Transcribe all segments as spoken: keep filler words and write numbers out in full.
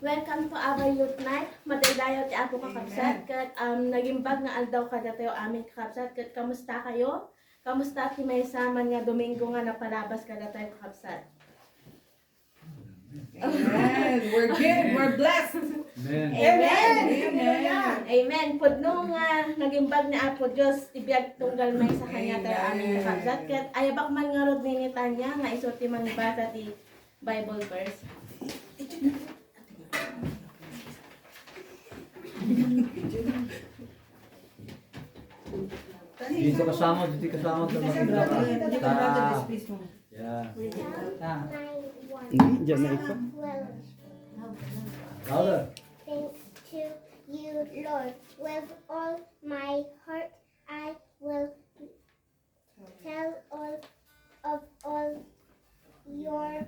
Welcome to our youth night. Madaydayaw ti Apo, kakabsat, ket, um, nagimbag nga aldaw kadatayo amin, kakabsat, ket kamusta kayo? Kamusta ti maysa man nga Domingo nga napalabas kadatayo, kakabsat? Amen. We're good. We're blessed. Amen. Amen. Amen. Amen. Pudno nga nagimbag ni Apo Dios ti biag tunggal maysa kaniatayo amin, Amen. Kakabsat, ket ayabak man ngarud ni Tanya nga isu ti mangbasa ti Bible verse. Dito kasama, dito kasama. Dito ka, brother. Dito ka, brother, this place mo. Yeah. Ah. Hindi, dyan na ikaw. Louder. Thanks to you, Lord. With all my heart, I will tell all of all your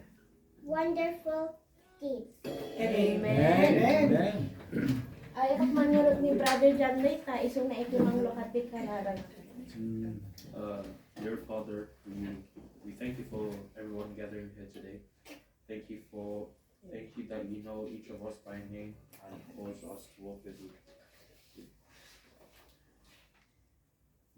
wonderful deeds. Amen. Amen. Ayabak man ngarud ni Brother John Ray, ta isuna iti manglukat ti kararag. Mm. Uh, dear Father, we, we thank you for everyone gathering here today. Thank you for, thank you that you know each of us by name and calls us to walk with you.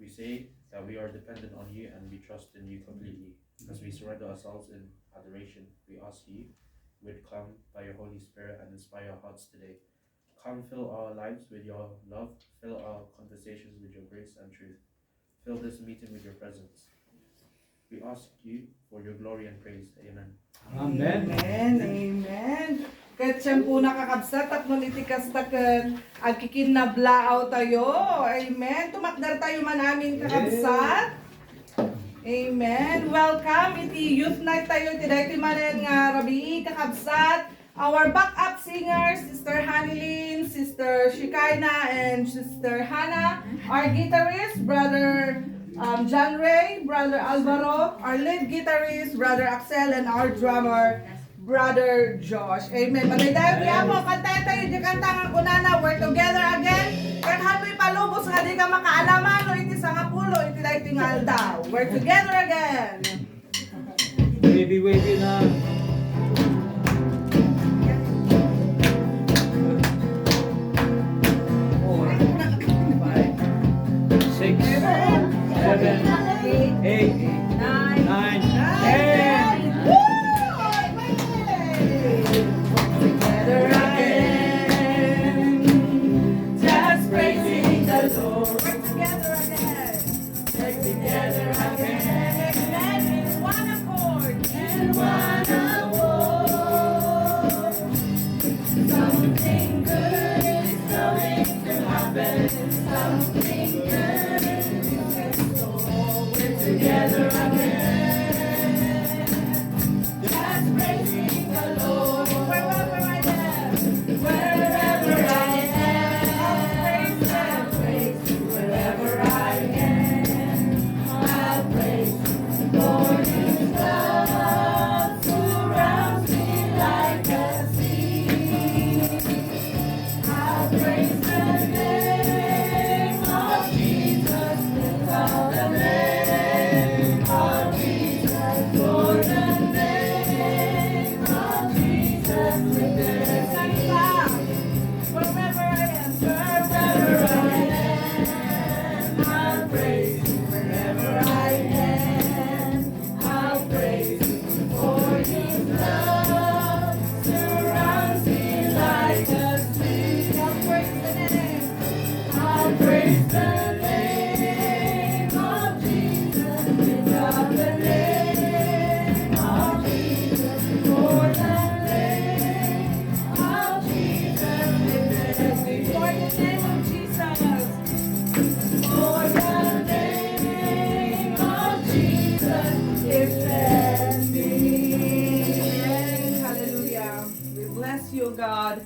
We say that we are dependent on you and we trust in you completely. As we surrender ourselves in adoration, we ask you would come by your Holy Spirit and inspire our hearts today. Come fill our lives with your love, fill our conversations with your grace and truth. Fill this meeting with your presence. We ask you for your glory and praise. Amen. Amen. Amen. Amen. Ket siya po, kakabsat, tapno iti kasta ket agkikinnablaaw tayo. Amen. Tumakder tayo man amin, kakabsat. Amen. Welcome iti youth night tayo iti daytoy manen nga rabii, kakabsat. Our backup singers, Sister Hanilyn, Sister Shekinah, and Sister Hannah. Our guitarist, Brother, um, John Ray, Brother Alvaro. Our lead guitarist, Brother Axel, and our drummer, Brother Josh. Amen. Madaydayaw ti Apo, kantaen tayo iti kanta nga kunana, "We're together again." Ket haanmo ipalubos nga dika makaalaman no iti sangapulo iti daytoy nga aldaw. We're together again. Wavy, wavy na. Four, five, six, seven, eight, nine, ten. Together again, just praising the Lord. We're together again. We're together again. Amen. In one accord. In one accord. Something good is going to happen. Something good is in store. We're together again. Just praising the Lord. Wherever I am. Wherever I am. I'll praise Him. Wherever I am. I'll praise Him. For His love surrounds me like a shield. I'll praise the name of Jesus. Lift up the name of Jesus. For the name of Jesus is victory. Wherever I am, wherever I am, I'll praise you. Wherever I am, I'll praise you, for your love surrounds me like a shield. I'll praise the name. I'll praise the name of Jesus. Lift up the name of Jesus, for the name of Jesus is victory. For the name of Jesus. For the name of Jesus is victory. Hallelujah. We bless you, God.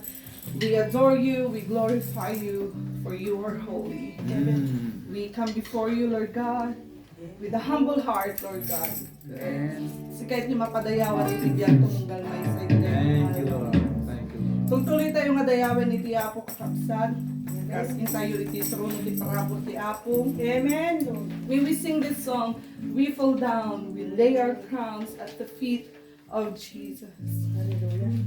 We adore you. We glorify you, for you are holy. Mm. We come before you, Lord God, with a humble heart, Lord God. Amen. Sika iti mapadayawan iti biag tumunggal maysa iti Thank you, Lord. Thank you, Lord. Tugtuloy tayo nga dayawen iti Apo, kakabsat. Kas-in tayo iti trono ti parabur ti Apo. Amen, Lord. When we sing this song, we fall down, we lay our crowns at the feet of Jesus. Hallelujah.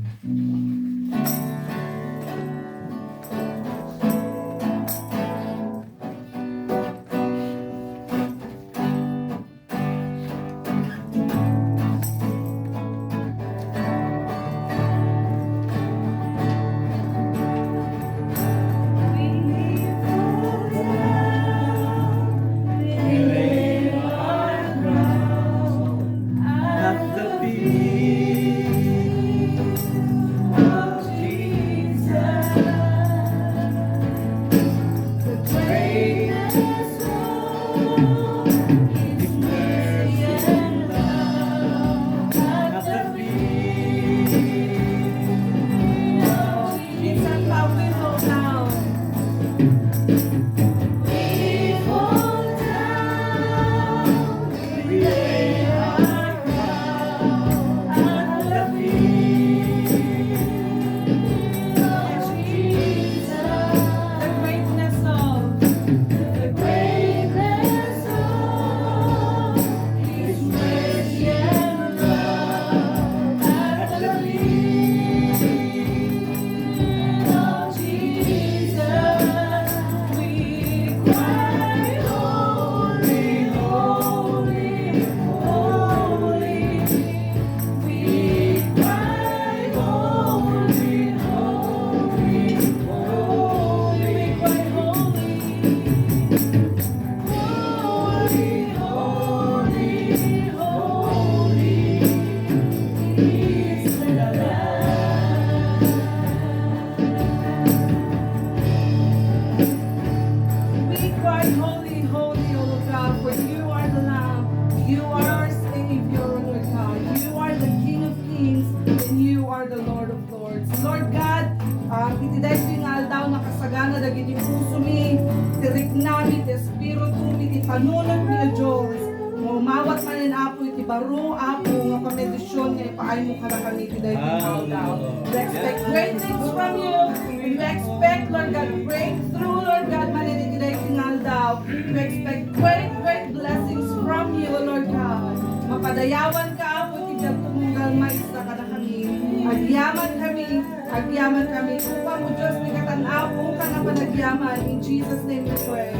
panunotmi, O Dios, nga umawat manen, Apo, iti baro, Apo, nga pamedision nga ipaaymo kadakami iti daytoy nga aldaw. We expect great things from you. We expect, Lord God, breakthrough, Lord God, manen iti daytoy nga aldaw. We expect great, great blessings from you, Lord God. Mapadayawanka, Apo, iti diak tumunggal maysa kadakami. Agyamankami, agyamankami. Upamo, Dios, ti katan-apo, ken a panagyaman. In Jesus' name we pray.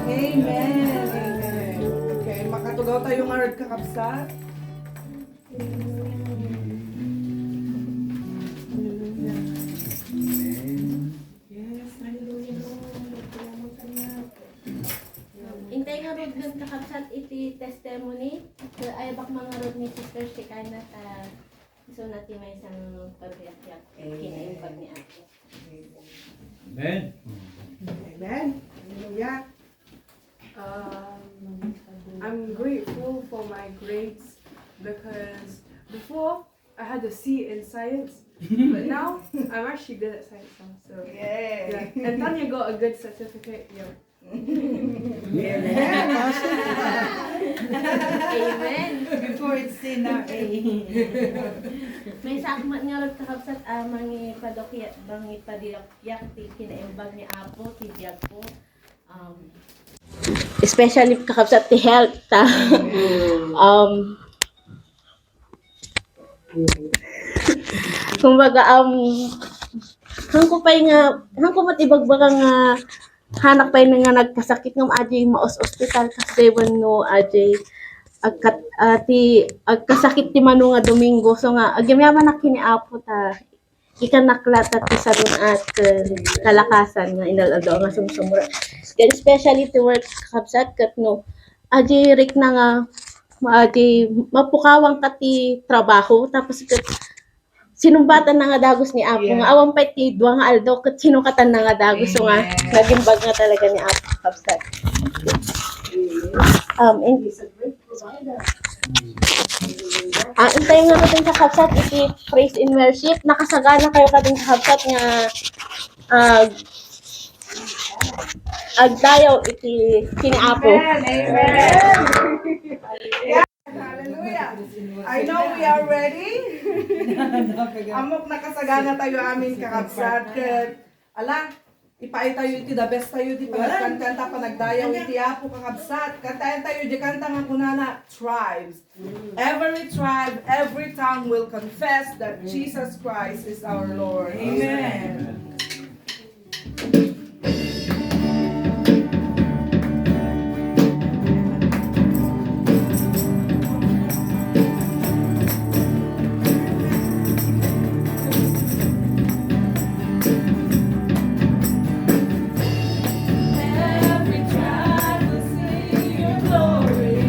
Amen. Amen. Okay, makatugaw tayo ngarud, kakabsat. Yes, hallelujah, Lord. Salamat kaniak. Intay ngarud, kakabsat, iti testimony. Ket ayabak man ngarud ni Sister Shekinah ta isuna ti maysa nga pagriakriak iti kinaimbag ni Apo. Amen. Amen. Hallelujah. Um, I'm grateful for my grades because before I had a C in science, but now I'm actually good at science now. So, yay. Yeah. And Tanya got a good certificate. Yeah. Amen. Before it's C, now A. Maysa met ngarud, kakabsat, a mangipadukyak, mangipadukyak ti kinaimbag ni Apo ti biagko. Um, especially, kakabsat, ti health, ta. Mm. Um, kumbaga, um, haanko pay nga, haanko met ibagbaga nga, haanak pay nga nagkasakit ngem adiay maus-ospital, kasi wenno adiay agkat-, ah, ti agkasakit ti mano nga Domingo. So nga, agyamanak ken ni Apo ta ikkannak latta ti sadun a kalakasan nga inaldaw nga sumsumrek. Then especially ti work, kakabsat, ket no, adiay rikna nga, adiay mapukawanka ti trabaho, tapos ket sinungbatanna nga dagus ni Apo, yeah, nga awan pay ti dua nga aldaw ket sinukatanna nga dagus, so nga, amen, nagimbag nga talaga ni Apo, kakabsat. Um, in-, Ah, intay nga kadin, kakabsat, iti praise and worship. Nakasagana kayo kadin, kakabsat, nga ag-, agdayaw iti ken ni Apo. Amen. Amen. Hallelujah. I know we are ready. Ammok nakasagana tayo amin, kakabsat. Ket, ala, ipaay tayo iti the best tayo, ti panagkankanta, panagdayaw iti Apo, kakabsat. Kantaen tayo di kanta nga kunana, Tribes. Every tribe, every tongue will confess that Jesus Christ is our Lord. Amen. Every tribe will sing your glory.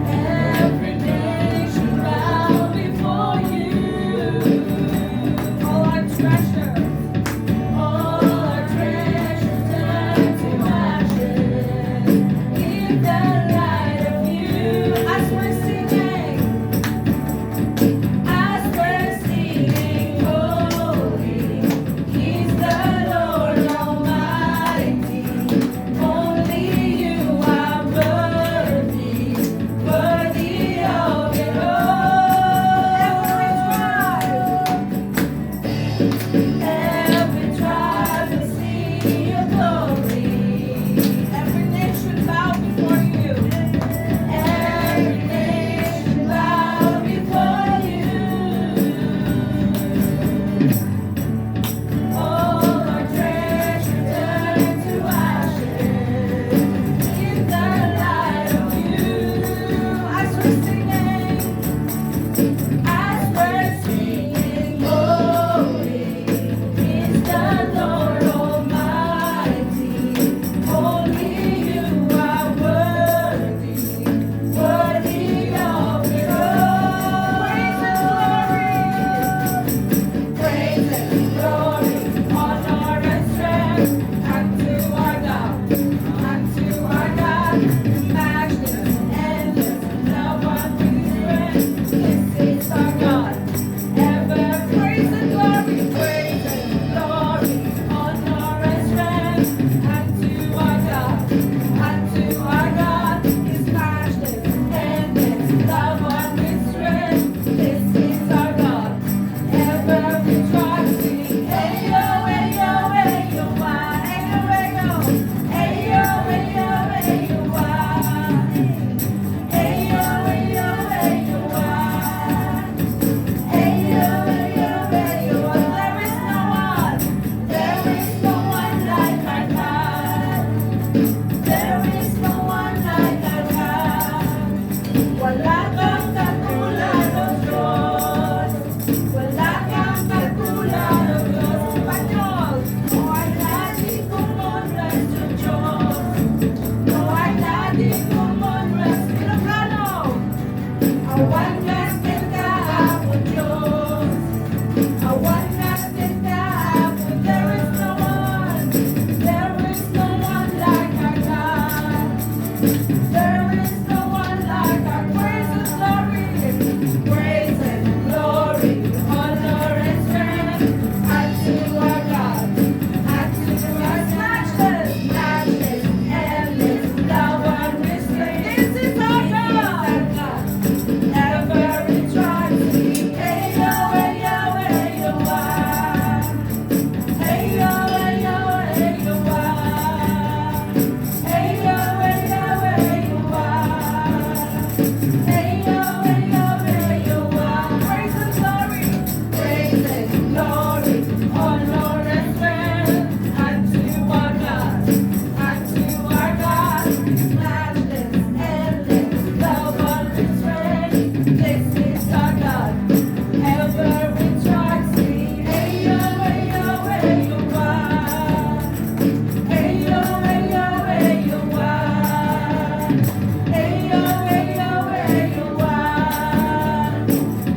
Every nation bow before you. There is no one like our praise and glory. Praise and glory, honor and strength unto our God, unto our matchless, matchless, endless love unrestrained. This is our God. Ever in triumph, hey, yo, hey, yo, hey, yo, ah. Hey, yo, hey, yo, hey, yo, ah. Hey, yo, hey, yo, hey, yo, ah. Hey, yo, hey, yo, hey, yo, ah. Praise and glory, praise and glory, honor and strength unto our God, unto our God, matchless, endless, love unrestrained. This is our God, ever in triumph. Hey, yo, hey, yo, hey, yo, ah. Hey, yo, hey, yo, hey, yo, ah. Hey, yo, hey, yo, hey, yo, ah.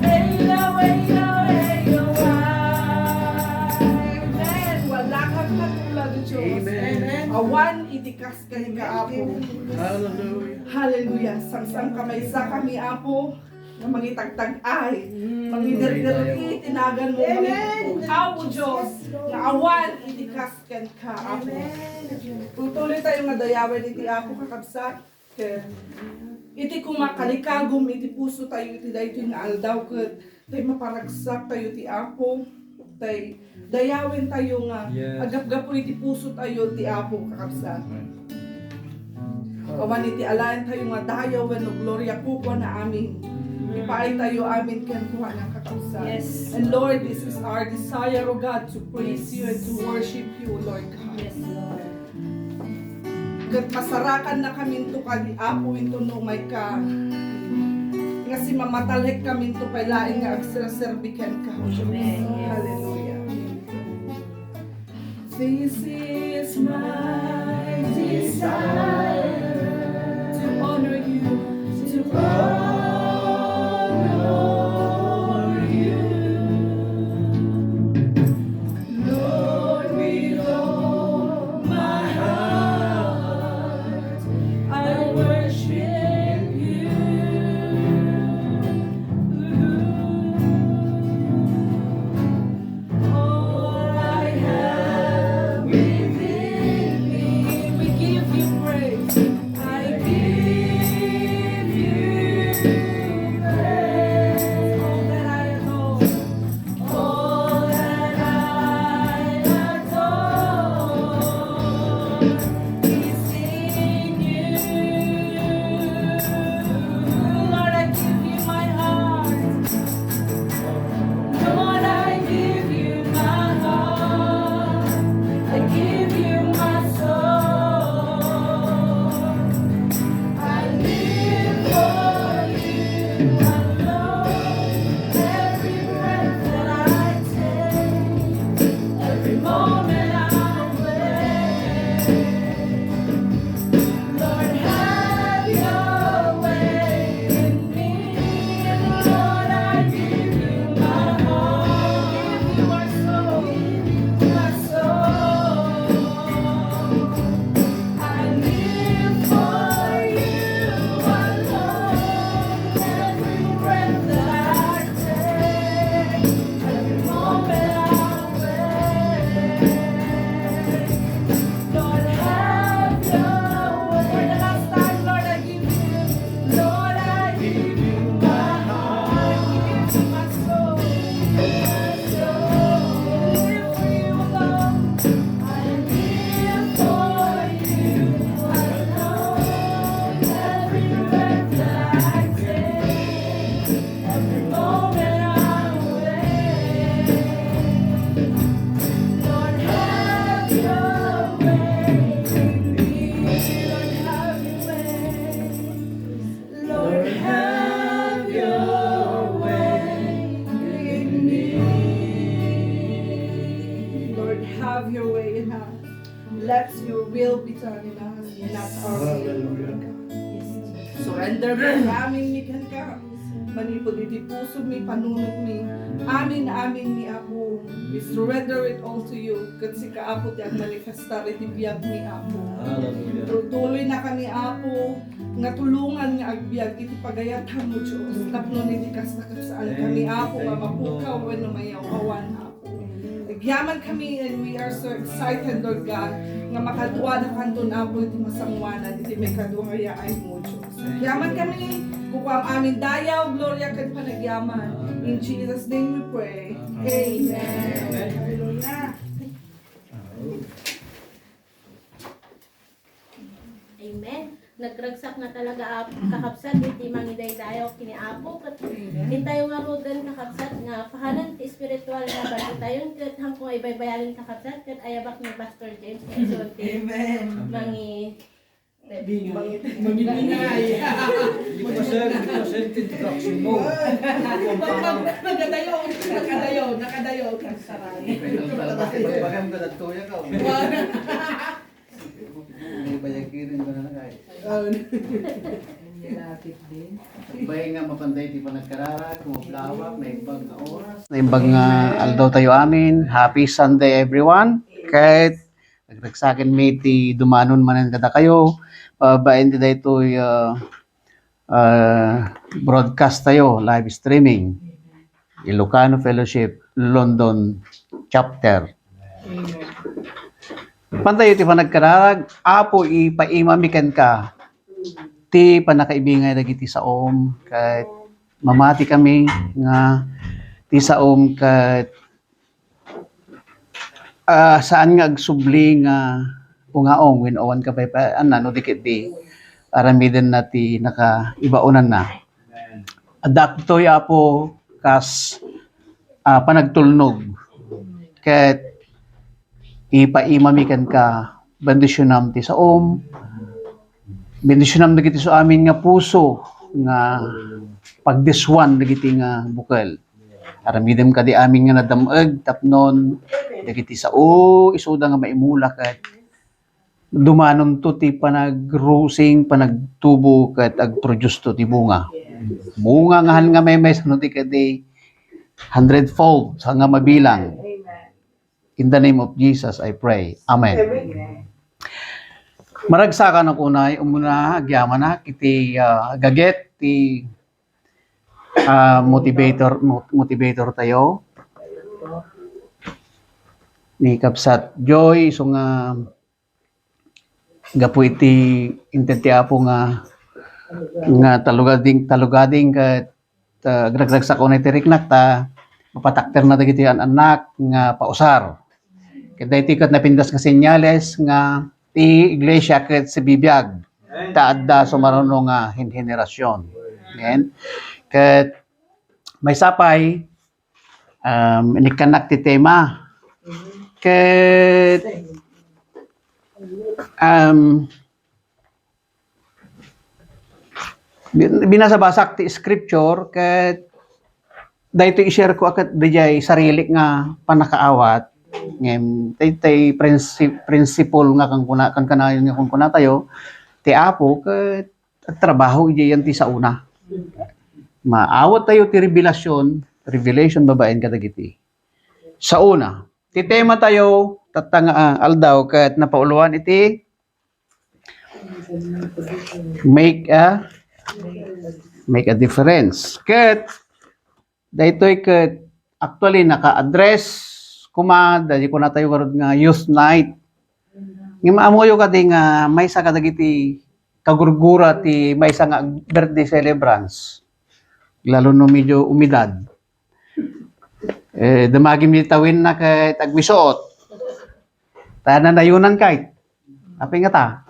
Hey, yo, hey, yo, hey, yo, ah. Amen. Wala kang katulad, O Diyos. Amen. Awan idi kas kenka, Apo. Hallelujah. Hallelujah. Sangsankamay sa kami, Apo, nga mangitagtag-ay, mangiderder iti naganmo, Amen. Mangipuktaw, O Diyos, nga awan idi kas kenka, Apo. Amen. Tutuloy tayo nga dayawen iti Apo, kakabsat. Ket iti koma kalikagum iti puso tayo iti daytoy nga aldaw, ket tay maparagsak tayo ti Apo, tay dayawen tayo nga Yes. Agapgapu iti puso tayo ti Apo, kakabsat. Amen. Awan iti alaen tayo nga dayaw wenno gloria, kukuana amin. Amen. Ipaay tayo amin kenkuana, kakabsat. Yes. And Lord, this is our desire, O God, to praise you and to worship you, Lord God. Yes, Lord. Ket masarakankaminto kadi, Apo, inton no umayka, nga simamatalekkaminto pay laeng nga agserserbi kenka, O Diyos. Amen. Hallelujah. This is my desire to honor you, to honor you. Lord, with all my heart, I worship you. All I have within me, we give you praise. I give you praise. All that I adore, all that I adore is in you. Lord, I give you my heart. Lord, I give you my heart. I give you my soul. I live for you alone. Every breath that I take, every moment I wait. Lord, have your way in me. Lord, I give you my heart. Give you my soul. Give you my soul. I live for you alone. Every breath that I take, every moment I wait. Lord, have your way. For the last time, Lord, I give you, Lord, I give you my heart. I give you my soul. My soul. Live for you alone. I live for you alone. Every breath that I take, every moment I wait. Lord, have your way in me. Lord, have your way. Lord, have your way in me. Lord, have your way in us. Let your will be done in us, not our will, Lord God. Surrender mi amin kenka. manipud iti pusomi, panunotmi. Amin, amin mi, Apo. We surrender it all to you. Ket sika, Apo, ti agmanifestar iti biagmi, Apo. Hallelujah. Tuloy na kami, Apo, nga tulongan nga agbiag iti pagayatmo, Dios. Tapno iti kasta ket saan kami, Apo, nga mapukaw wenno mayaw-awan, Apo. Agyaman kami, and we are so excited, Lord God, nga makaduadakanton, Apo, iti masangoanan iti maikadua nga yaaymo, Dios. Agyaman kami, kukuam amin dayaw, gloria, ken panagyaman. In Jesus' name we pray. Amen. Hallelujah. Amen. Nagragsak nga talaga, Ap-, kakabsat, iti mangidaydayaw ken ni Apo, ket intayo ngaruden, kakabsat, nga pahanen ti espiritual nga bantitayon, ket haanko nga ibaybayanen, kakabsat, ket ayabak ni Pastor James nga isu ti Amen. mangi-, Bingay. Mangibingay. Hindi ko sir, hindi ko sir, introduction mo. Nakadayaw, nakadayaw, nakadayaw. Saray. Bagam ka nagtuya ka. May bayagirin ba na nakay? Bay nga mapantay ti panagkararag, kumablawak, naimbag nga oras. Naimbag nga aldaw tayo amin. Happy Sunday, everyone. Ket nagragsaken mi ti dumanon manen kadakayo. Babaen ti daytoy, ah, ah, broadcast tayo, live streaming. Ilocano Fellowship, London Chapter. Pantayo ti panagkararag, Apo, ipaimami kenka ti pannakaibingay dagiti saom, ket mamati kami nga ti saom ket ah, saan nga agsubli nga ungaong wenno awan kapaypayaanna no di ketdi aramidenna ti nakaibaonanna. Adda ditoy, Apo, kas, ah, panagtulnog. Ket ipaimami kenka, bendisionam ti saom, bendisionam dagiti su amin nga puso nga pagdiswan dagiti nga bukel. Aramidem kadi amin nga nadam-eg tapnon dagiti sao isuda nga maimula ket dumanonto ti panagrusing, panagtubo ket agproducetoto ti bunga. Bunga nga haan nga maymaysa no di kadi hundredfold, saan nga mabilang. In the name of Jesus, I pray. Amen. Amen. Maragsakan ako na, umuna, agyamanak iti, ah, gaget ti ah, motivator, mo-, motivator tayo ni Kabsat Joy. So nga, gapu iti inted ti Apo nga, nga talugading, talugading ket, ah, agragragsak unay ti riknak ta mapatakderna dagiti an-annak nga pausar. Ket daytoy ket napintas nga senyales nga ti iglesia ket sibibiag ta adda sumaruno nga hin-, henerasyon. Amen. Ket maysa pay, um, inikkannak ti tema. Ket, um, bin-, binasabasak ti scripture ket daytoy i-share ko a ket diay sarilik nga pannakaawat. Ngem daytoy prinsi-, principle nga kankuna-, kankanayon nga kunkunatayo, ti Apo ket agtrabaho idiay ti saona. Maawat tayo ti revelasyon, revelation babaen kadagiti saona. Ti tema tayo tatta nga, ah, aldaw ket napauloan iti make a, make a difference. Ket daytoy ket actually naka-address koma daydi kunatayo garud nga youth night. Ngem ammoyo kadi nga maysa kadagiti kagurgura ti maysa nga birthday celebrants. Lalo no medyo umidad. Eh, damagim ti tawenna ket agwisuot. Ta nanayonan kay. Apay ngata?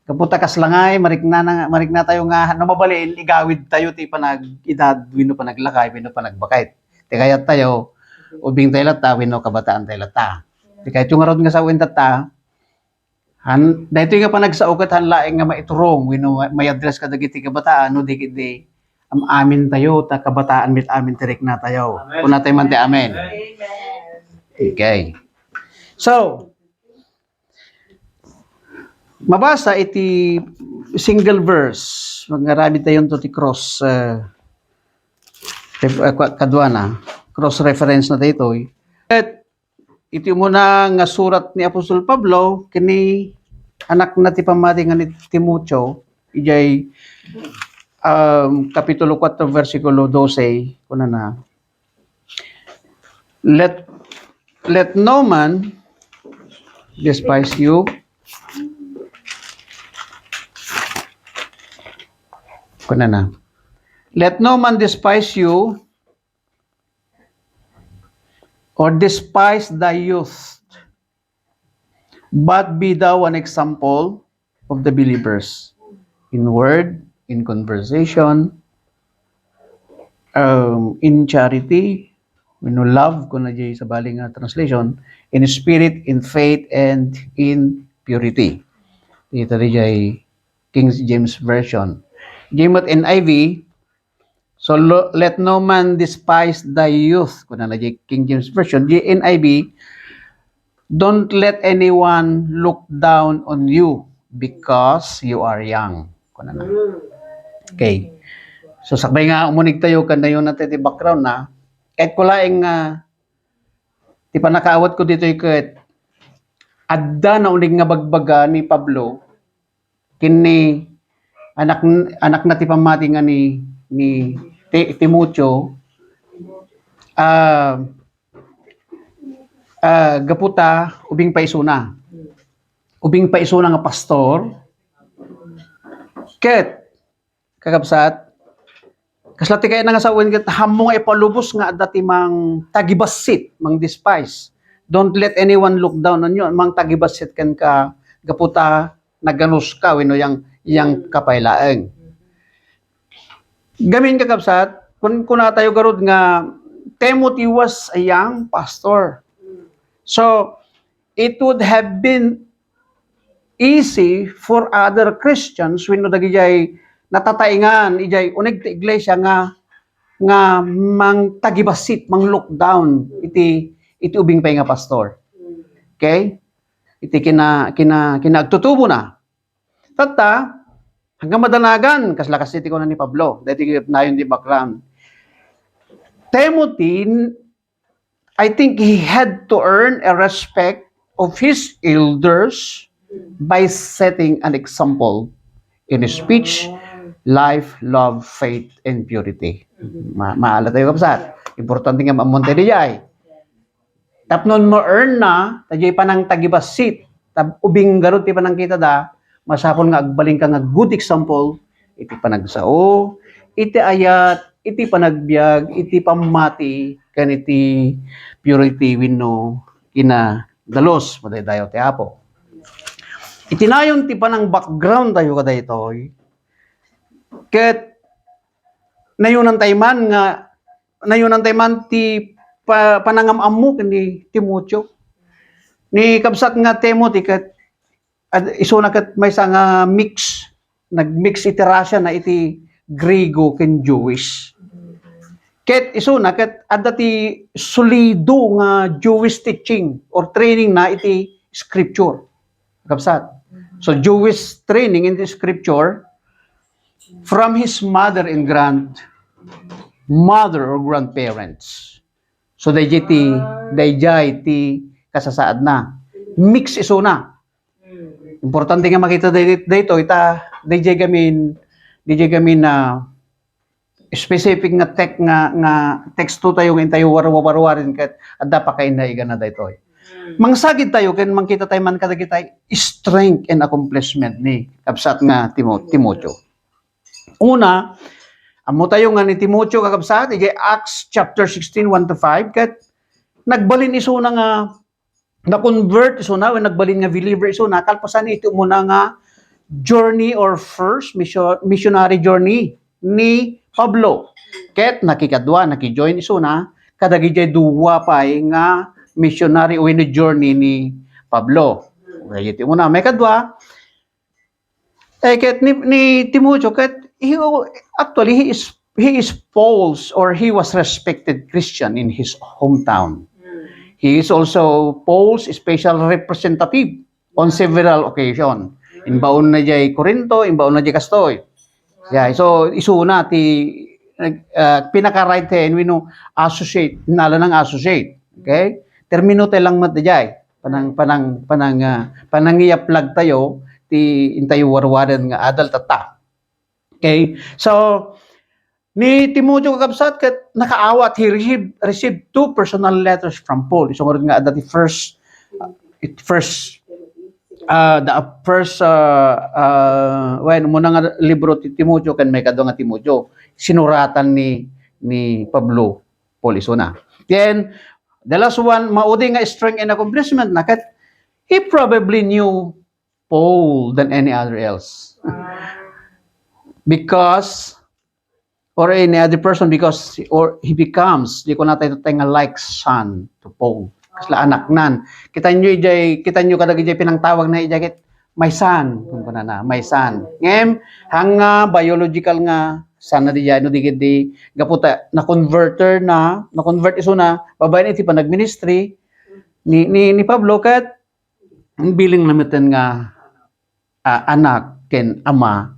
Gapu ta kasla ngay, marikna na, marikna tayo nga, no mabalin, igawid tayo ti panag-edad, wenno panaglakay, wenno panagbakay. Ti kayat tayo, ubing tayo latta, wenno kabataan tayo latta. Ti kayat yung ngarud nga sawen tatta, han, daytoy nga panagsao ket han laeng nga maiturong, wenno ma-, may address kadagiti kabataan, no, di, di, am-amin tayo, ta kabataan met amin ti rikna tayo. Amen. Kuna tayo man ti amen. Amen. Okay. So, mabasa iti single verse, mangaramid tayo to ti cross, eh, Ref-, ah, kwa-, kaduana, cross reference na daytoy. Ket iti umuna nga surat ni Apostol Pablo ken ni anakna ti pammati nga ni Timoteo, idiay, um, Kapitulo kuatro, bersikulo dose, kunana, "Let, let no man despise you." Kunana, "Let no man despise you or despise thy youth, but be thou an example of the believers in word, in conversation, um, in charity," wenno love, kuna diay sabali nga translation, "in spirit, in faith, and in purity." Ita diay King James Version. Diay met N I V, "So lo-, let no man despise thy youth." Kuna na diay King James Version, diay N I V, "Don't let anyone look down on you because you are young." Kuna na. Okay. So, sakbay nga umunig tayo, kanayon natin ti background na, kahit ko laeng nga, ti panakaawat ko ditoy ket, adda na unig nga bagbaga ni Pablo, ken ni anak, anakna ti pammati nga ni, ni Ti-, Timoteo, ah, ah, gapu ta ubing paisuna. Ubing paisuna nga pastor. Ket, kakabsat, kasla ti kayatna nga sawen ket, ammo nga ipalubos nga adda ti mangtagibassit, mangdespise. Don't let anyone look down on you. Mangtagibassit kenka gapu ta naganuska wenno yang, yang ka pay laeng. Gamin, kakabsat, kun, kuna tayo garud nga Timothy was a young pastor. So, it would have been easy for other Christians wenno dagidiay natataengan idiay uneg ti iglesia nga, nga mangtagibassit, mang-look down iti, iti ubing pay nga pastor. Okay? Iti kina-, kina-, kinaagtutubona. Tatta, hanggang madanagan, kasla kas iti kuna ni Pablo, daytoy kanayon ti background. Timothy, I think he had to earn a respect of his elders by setting an example in his speech, life, love, faith, and purity. Ma-, maala tayo, kabsat. Importante nga maammoan tayo diay. Tapno ma-earn na, ta diay panangtagibassit, ta ubing garud ti panangkitada, masapul nga agbalinka nga good example iti panagsao, iti ayat, iti panagbiag, iti pammati, ken iti purity wenno kinadalus, madaydayaw ti Apo. Iti nayon ti panang-background tayo kadaytoy, ket nayonan tayo man nga, nayonan tayo man ti pa-, panangam-ammo ken ni Timoteo. Ni kabsat nga Timothy ket, ad-, isuna ket maysa nga mix, nag-mix iti rasia na iti Griego ken Jewish. Ket isuna ket adda ti solido nga Jewish teaching or training na iti scripture. Kabsat. So, Jewish training in the scripture from his mother and grandmother or grandparents. So, dayjay ti, dayjay ti kasasaadna. Mix isuna. Importante nga makita day-, daytoy, ta dayjay gamin, dayjay gamin na specific nga tek-, nga, nga teksto tayo nga intayo warwa-, warwarin ket adda pakainaigana daytoy. Mangsagid tayo ken mangkita tayo man kadagiti strength and accomplishment ni kabsat nga Timo-, Timoteo. Una, ammo tayo nga ni Timoteo, kakabsat, idiay Acts chapter sixteen, one to five, ket nagbalin isuna nga na-convert isuna, wen nagbalin nga believer isuna, kalpasan iti umuna nga journey or first mission, missionary journey ni Pablo. Ket nakikadua, nakijoin isuna, kadagidiay dua pay nga missionary wenno journey ni Pablo. Iti umuna, maikadua, eh, ket ni, ni Timoteo, ket he, actually, he is, he is Paul's, or he was respected Christian in his hometown. He is also Paul's special representative on several occasion. Imbaon na jay Corinto, imbaon na jay kastoy. Yeah, so, isuna ti, nag-, ah, pinaka-right hand wenno associate, innala nang associate. Okay? Termino tayo lang met dayjay. Panang, panang, panang, ah, panangiyaplag tayo ti intayo warwaden nga adal tatta. Okay? So, ni Timoteo, kakabsat, ket nakaawat, he received, received two personal letters from Paul. Isu ngarud nga adda ti first, it first, ah, the first, ah, ah, wen, umuna nga libro ti Timoteo ken maikadua nga Timoteo, sinuratan ni, ni Pablo, Paul isuna. Then, the last one, maudi nga strength and accomplishment na ket he probably knew Paul than any other else. Because, or any other person, because, or he becomes, di ko na tayo nga like son to Paul. Kasla anaknan. Kita nyo ijay, kita nyo kadag ijay pinangtawag na ijay ket, "My son," kunkunana, "My son." Ngem, hanga biological nga son na dijay, no, di, di, gapu ta, na-converter na, na-convert isuna, babaen iti panagministry ni, ni, ni Pablo, ket bilin na meten nga, ah, anak ken ama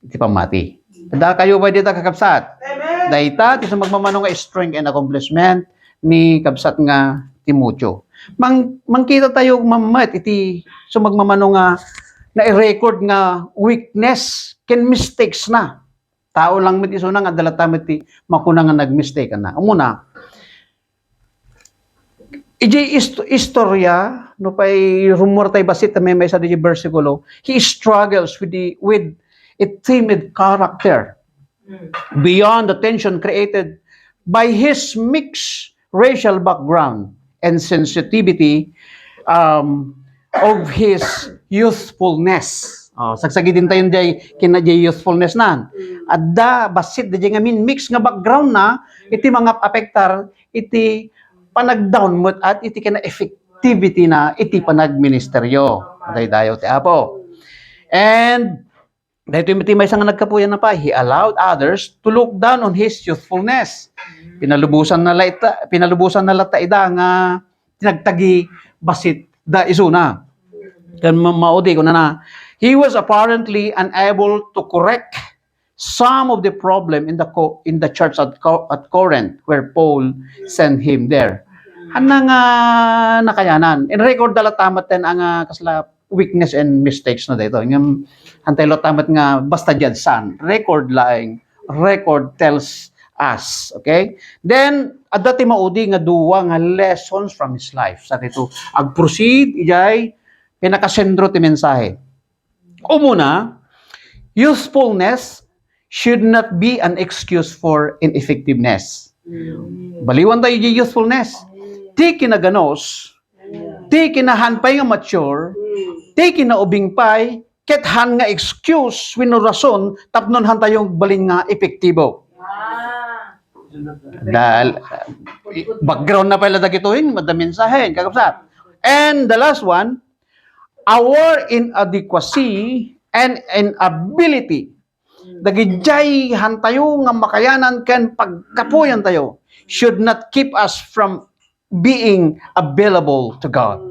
ti pammati. Adda kayo pay dita, kakabsat? Amen. Dayta ti sumagmamano nga strength and accomplishment ni kabsat nga Timoteo. Mang-, mangkita tayo mammet iti sumagmamano nga nai-record nga weakness ken mistakes na. Tao lang met isuna nga adda latta met ti makuna nga nagmistake na. Umuna, ijay ist-, istorya, no pay rummuar tay bassit ta maymaysa ijay bersikulo, he struggles with the, with a timid character beyond the tension created by his mixed racial background and sensitivity, um, of his youthfulness. Oh, sagsagidin tayo jay, kina jay youthfulness nan. Adda, bassit da jay ngamin mix nga background na, iti mangap-apektar iti panagdaun met at iti kina effectivity na iti panagministeryo. Daydayaw ti Apo. And daytoy met ti maysa nga nagkapuyan na pay, he allowed others to look down on his youthfulness. Pinalubosan na la ita, pinalubosan na latta ida nga tinagtagi bassit da isuna. Ken ma-, maudi, kunana, he was apparently unable to correct some of the problem in the co-, in the church at Co-, at Corinth, where Paul sent him there. Hanna nga nakayanan. In record da latta met ten nga kasla weakness and mistakes na daytoy. Ngem, hantay latta met nga basta diyan san. Record laeng. Record tells us. Okay? Then, adda ti maudi nga dua nga lessons from his life. Sa dito, ag-proceed, ijay, pinakasentro ti mensahe. Umuna, youthfulness should not be an excuse for ineffectiveness. Baliwan tayo di youthfulness. Ti kinaganus, ti kinahan pay nga mature, ti kinaubing pay, ket han nga excuse wenno rason tapno han tayo balin nga epektibo. Dahil, background na pala dagito, madda mensahe, kakabsat. And the last one, our inadequacy and inability. Dagijay hantayo nga makayanan ken pagkapuyantayo should not keep us from being available to God.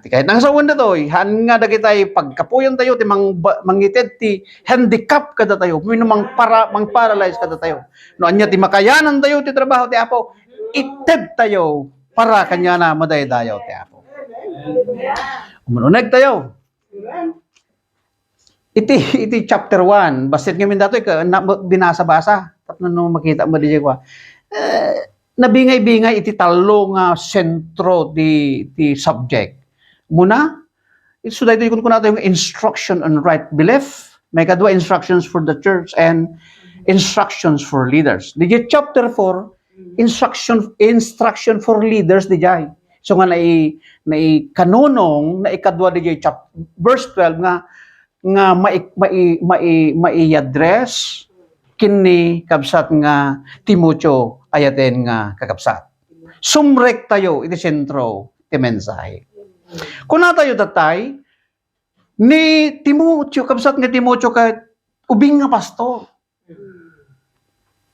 Ti kayat nga sawen datoy, han nga dagitay pagkapuyantayo ti mang-, mangited ti handicap kadatayo, wenno mangpara-, mangparalyze kadatayo. No ania ti makayanantayo ti trabaho ti Apo, ited tayo para kaniana madaydayaw ti Apo. Umuneg tayo. Iti, iti chapter one, bassit ngamin datoy, ka-, na-, binasa-basa, tapno no makita mo di kwa. Eh, nabingay-bingay iti tallo nga sentro ti, ti subject. Muna, isu daytoy kunkunatayo nga instruction on right belief, maikadua, instructions for the church, and instructions for leaders. Di chapter four, instruction, instruction for leaders di jay. So nga nai-, naikanunong, naikadua di jay chap-, verse twelve nga, nga mai-, mai-, mai-, mai-address kinni kabsat nga Timoteo ayaten nga kakabsat. Sumrek tayo iti sentro ti mensahe. Kuna tayo datay, ni Timoteo, kabsat nga Timoteo ket ubing nga pastor.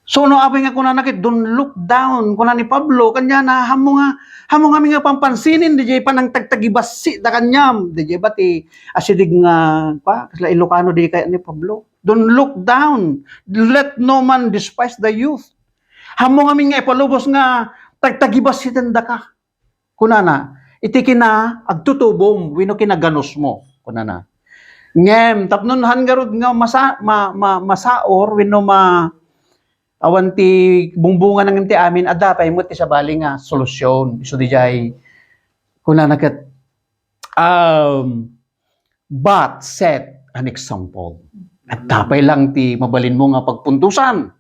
So, no, apay nga kunana ket, "Don't look down," kuna ni Pablo, kaniana, "Ammo nga, ammo ngamin nga pampansinen, diay panangtagtagibassit da kaniam." Diay ba ti asideg nga, pa, kasla Ilocano di kayat ni Pablo. "Don't look down. Let no man despise the youth." Ammo ngamin nga ipalubos nga tagtagibassiten daka. Kunana, iti kina agtutubom wenno kinaganusmo, kunana. Ngem, tapno han ngarud nga masa-, ma-, ma-, masaor wenno ma-, awan ti bungbungan ngem ti amin, adda pay met ti sabali nga solusyon. Isu diay, kunana ket, um, but set an example. Adda pay lang ti mabalinmo nga pagpuntosan.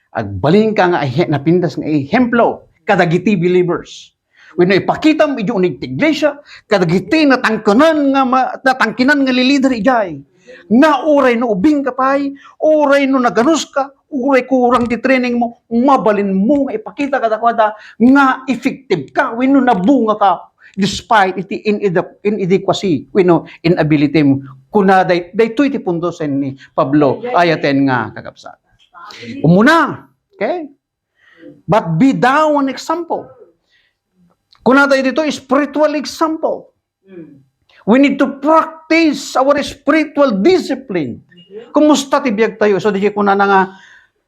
Agbalinka nga ehe-, napintas nga ehemplo kadagiti believers. Wenno ipakitam idiay uneg ti iglesia kadagiti natangkenan nga ma-, natangkenan nga lilider idiay. Nga uray no ubingka pay, uray no naganuska, uray kurang ti training mo, mabalinmo nga ipakita kadakuada nga effective ka wenno nabunga ka despite iti inede-, inadequacy wenno inability mo. Kuna day-, daytoy ti punto sen ni Pablo, ayaten nga kakabsat. Umuna, okay? But be thou an example. Kuna tayo dito, spiritual example. We need to practice our spiritual discipline. Kumusta ti biag tayo? So, di kunana nga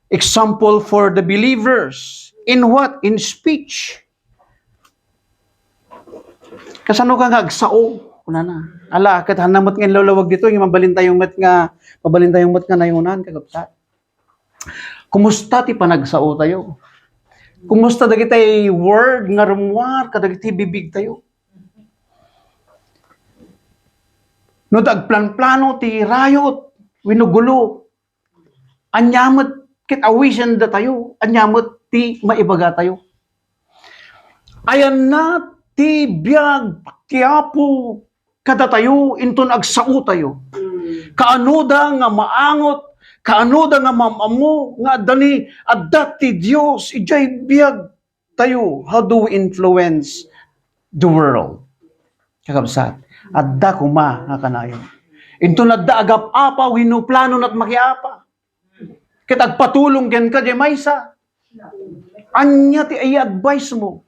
example for the believers. In what? In speech. Kasano ka nga agsao? Kunana. Ala, ket hanna met nga inlawlawag dito, nga mabalin tayo met nga, mabalin tayo met nga nayonan, kakabsat. Kumusta ti panagsao tayo? Kumusta dagiti word nga rummuar kadagiti bibig tayo? No, ta agplanplano ti riot wenno gulo, ania met ket awisen datayo? Ania met ti maibaga tayo? Ayanna ti biag ti Apo kadatayo inton agsao tayo. Kaanoda nga maangot, kaanoda nga mam-ammo nga adda ni, adda ti Dios idiay biag tayo. How do we influence the world? Kakabsat, adda koma nga kanayon. Inton adda agap-apa wenno plano nat makiapa. Ket agpatulong kenka diay maysa. Ania ti i-advise mo?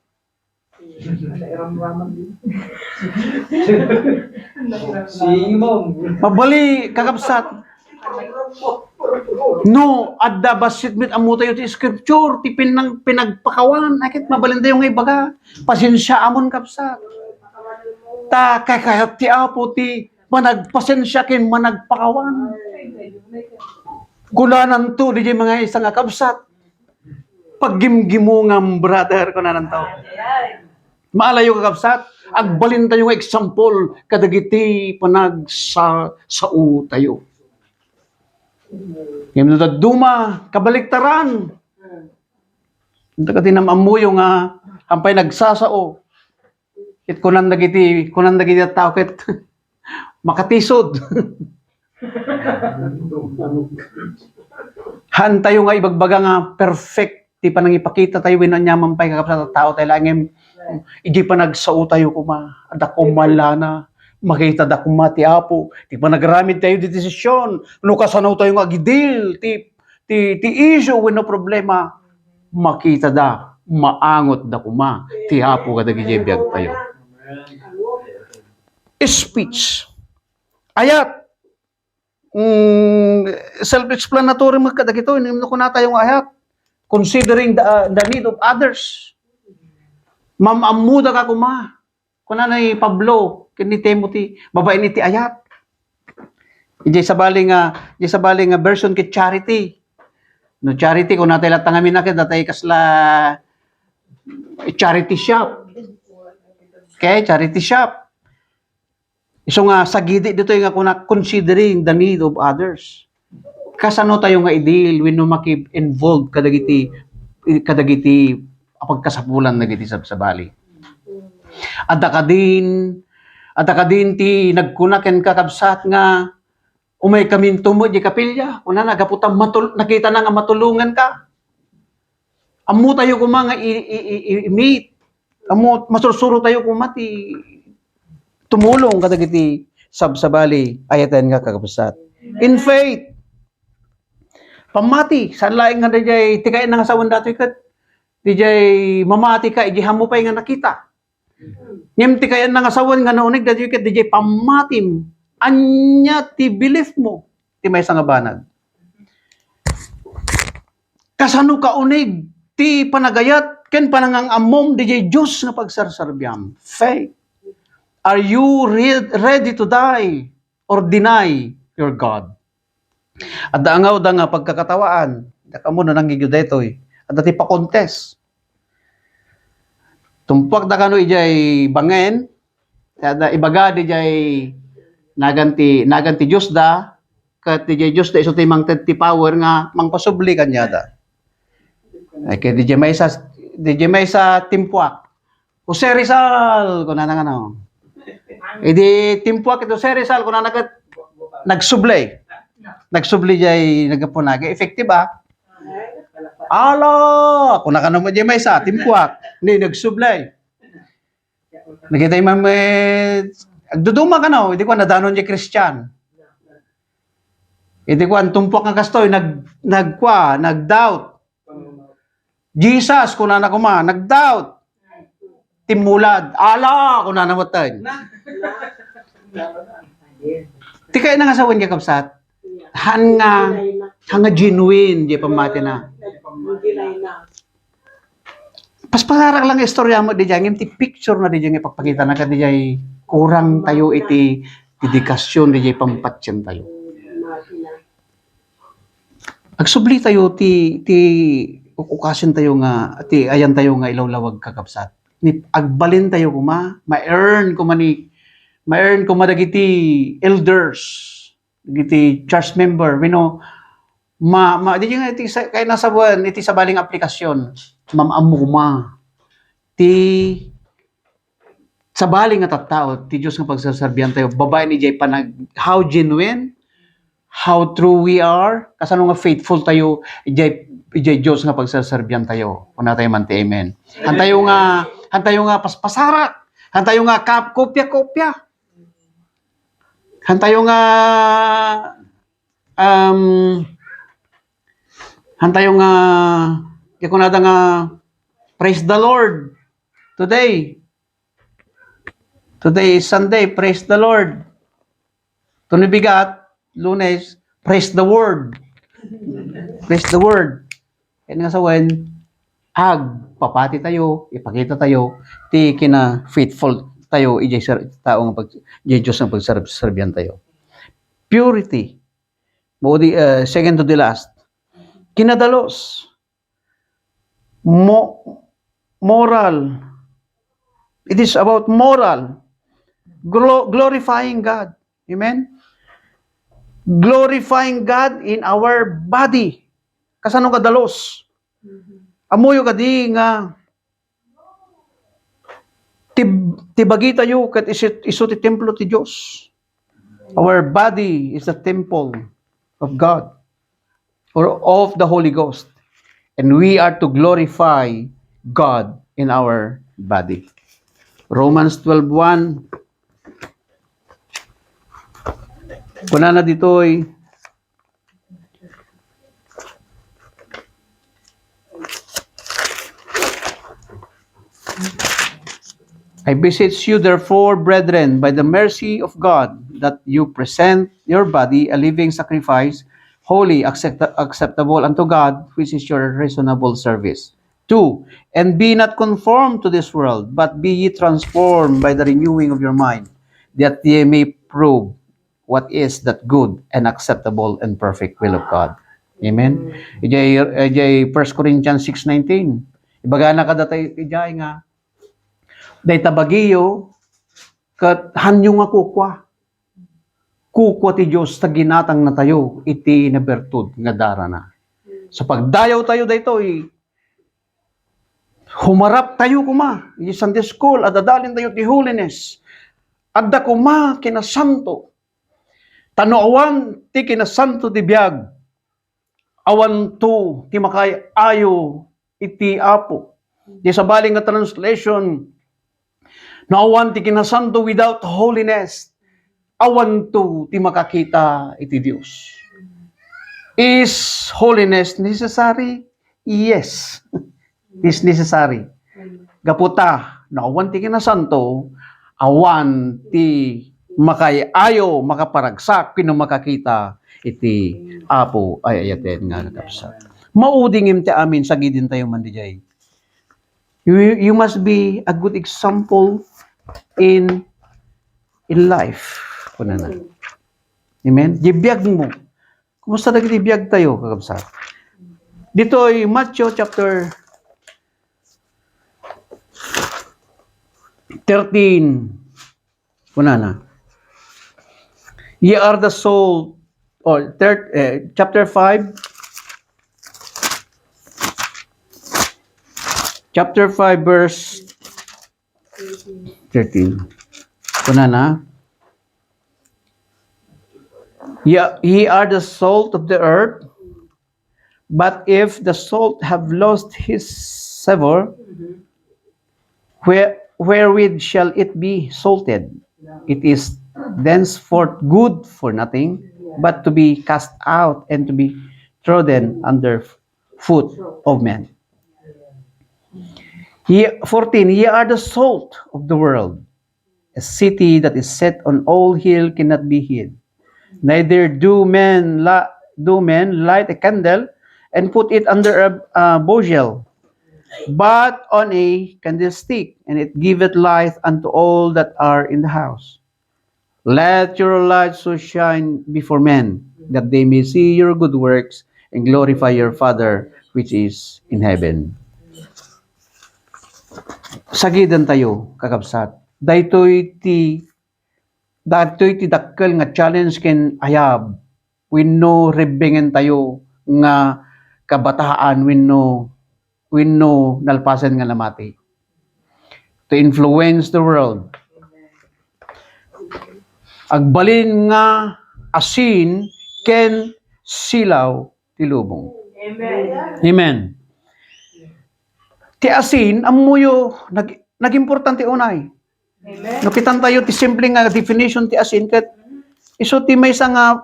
Mabali, kakabsat. No, adda bassit met ammo tayo ti scripture, ti pinang-, pinagpakawan, ay ket mabalin tayo nga ibaga. Pasensiaamon, kabsat. Ta kakayat ti Apo ti managpasensia ken managpakawan. Kunananto, diay maysa nga kabsat, paggimgimongam, brother, kunananto. Maalayo, kakabsat, agbalin tayo nga example kadagiti panagsa-, sao tayo. Ngem no dadduma, kabaliktaran. Anta kadi nam-ammoyo nga, hampay nagsasao. Ket kunan dagiti, kunan dagiti tao ket, makatisod. Haan tayo nga ibagbaga nga perfect ti panangipakita tayo wenno aniaman pay, kakabsat, a tao tayo laeng. Idiay panagsao tayo koma, adda koma lana, makitada koma ti Apo, ti panagaramid tayo ti desisyon, no kasano tayo nga agidil ti, ti, ti issue wenno problema, makitada, maangotda koma ti Apo kadagiti biag tayo. Speech. Ayat. Mm, self-explanatory met kadagitoy, no kuna tayo nga ayat. Considering the, uh, the need of others. Mam-ammoda ka koma. Kuna ni Pablo ken ni Timothy, babaen iti ayat. Idiay sabali nga, idiay sabali nga version ket charity. No charity, kuna tayo latta ngamin a ket, datay kasla charity shop. Okay, charity shop. Isu nga sagidi ditoy nga kuna, considering the need of others. Kasano tayo nga idil wenno maki-involve kadagiti, kadagiti a pagkasapulan dagiti sabsabali? Adda kadin, adda kadin ti nagkuna ken kakabsat nga, "Umay kaminto met di kapilya." Kunana, gapu ta matul-, nakitana nga matulonganka. Ammo tayo koma nga i-, i-, i-, i-, i-meet. Ammo, masursuro tayo koma ti tumulong kadagiti sabsabali, ayaten nga kakabsat. In faith, pammati, saan laeng nga daydiay ti kayatna nga sawen datoy ket daydiay mamati ka, idiay ammo pay nga nakita. Ngem ti kayatna nga sawen nga nauneg daydiay ket daydiay pammatim. Ania ti belief mo ti maysa nga banag? Kasano ka uneg ti panagayat ken panangang-ammom daydiay Dios nga pagsarsarbiam? Faith. Are you re-, ready to die or deny your God? Adda angawda nga pagkakatawaan. Diak ammo no nangngegyo daytoy. Adda ti pakontes. Tumpuak da kano idiay bangin. Adda ibaga diay nagan ti, nagan ti Dios da. Ket diay Dios da isu ti mangted ti power nga mangpasubli kaniada. Ay, ket diay maysa, diay maysa timpuak. "Jose Rizal," kunana nga no. Idi timpuak iti Jose Rizal, kunana ket, "Nagsubli." Nagsubli diay nagapuna. Effective, ah. "Ala," kunana nga no, diay maysa, timpuak. Ni, nagsubli. Nakita man met, agduduma kano, idi kuan, nadanon diay Kristian. Idi kuan, tumpuak nga kastoy, nag-, nagkua, nag-doubt. "Jesus," kunana koma, nag-doubt. Timmulad. "Ala," kunana met. Ti kayatna nga sawen, kakabsat. Han nga, han nga genuine diay pammatina. Paspasarak lang nga istorya mo diay, ngem ti picture na diay nga ipakpakita na kadi diay kurang tayo iti dedikasyon diay pampatien tayo. Agsubli tayo ti, ti ukasen tayo nga, ti ayan tayo nga ilawlawag, kakabsat. Ni agbalin tayo koma, ma-earn koma ni, ma-earn koma dagiti elders, dagiti church member, wenno, ma, ma, di nga iti sa-, kayatna sawen, iti sabali nga aplikasyon, maam-ammo koma ti sabali nga tattao ti Dios nga pagsarsarbiantayo, babaen idiay panag-, how genuine, how true we are, kasano nga faithful tayo idiay, idiay Dios nga pagsarsarbiantayo. Kuna tayo man ti amen. Han tayo nga, han tayo nga paspasarak, han tayo nga kap-, kopia-kopia. Han tayo nga, um, han tayo nga, di ko nada nga, "Praise the Lord today." Today is Sunday. Praise the Lord. Tuni bigat, Lunes, praise the word. Praise the word. Kaya nga sawen, agpapati tayo, ipakita tayo, ti kina-faithful tayo, ijay sar-, tao nga pag-, ijay Dios nga pagsarab-, sarbian tayo. Purity. Mo di, uh, second to the last. Kinadalus. Mo-, moral. It is about moral. Glo-, glorifying God. Amen? Glorifying God in our body. Kasano nga dalus? Ammoyo kadi nga ti, ti bagitayo ket isu, isu ti templo ti Dios. Our body is the temple of God or of the Holy Ghost. And we are to glorify God in our body. Romans twelve one, kunana ditoy, "I beseech you, therefore, brethren, by the mercy of God, that you present your body a living sacrifice, holy, accept-, acceptable unto God, which is your reasonable service." Two, "And be not conformed to this world, but be ye transformed by the renewing of your mind, that ye may prove what is that good and acceptable and perfect will of God." Amen. Ijay, ijay First Corinthians six nineteen. Ibagana kadatayo ijay nga, "Dayta bagiyo, ket hanyo nga kukua. Kukua ti Dios ta ginatangnatayo iti nabertud nga darana." Sa pagdayawtayo daytoy, humaraptayo koma iti Sunday school, adadalintayo ti holiness. Adda koma kinasanto. Ta no awan ti kinasanto ti biag, awanto ti makaay-ayo iti Apo. Di sabali nga translation, no awan ti kinasanto without holiness, awanto ti makakita iti Dios. Is holiness necessary? Yes. Is necessary. Gapu ta, no awan ti kinasanto, awan ti makay-ayo, makaparagsak, wenno makakita iti Apo ay ayaten nga kakabsat. Maudi ngem ti amin, sagidentayo man diay. You, you must be a good example in, in life. Kunana. Amen? Di biag mo. Kumusta dagiti biag tayo, kakabsat? Ditoy Matthew chapter thirteen. Kunana. Ye are the salt, or third, eh, chapter five, chapter five, verse thirteen. Kunana. Ye, ye are the salt of the earth, but if the salt have lost his savor, where, wherewith shall it be salted? It is thenceforth good for nothing, but to be cast out and to be trodden under foot of men. Ye, fourteen, ye are the salt of the world. A city that is set on all hill cannot be hid. Neither do men li-, do men light a candle and put it under a, a bushel, but on a candlestick, and it giveth light unto all that are in the house. Let your light so shine before men that they may see your good works and glorify your Father which is in heaven. Sagidentayo, kakabsat. Daytoy ti, daytoy ti dakkel nga challenge ken ayab wenno rebbengentayo nga kabataan wenno, wenno nalpasen nga namati. To influence the world. Agbalin nga asin ken silaw ti lubong. Amen. Amen. Ti asin, ammoyo, nag-, nagimportante unay. Amen. No, kitantayo ti simple nga definition ti asin, ket isu ti maysa nga,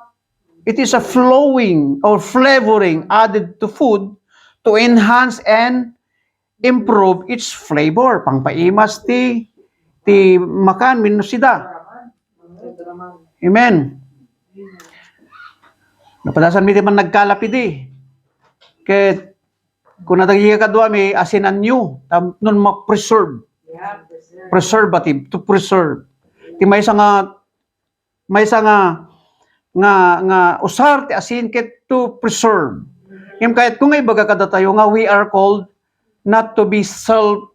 it is a flowing or flavoring added to food to enhance and improve its flavor. Pangpaimas ti, ti makan wenno sida. Amen. Napadasan mi ti man nagkalap idi. Ket kuna dagiti kaduami, asinanyo, tapno ma-preserve. Preservative, to preserve. Ti maysa nga, maysa nga, nga, nga usar ti asin ket to preserve. Ngem kayatko nga ibaga kadatayo nga we are called not to be self-preserve.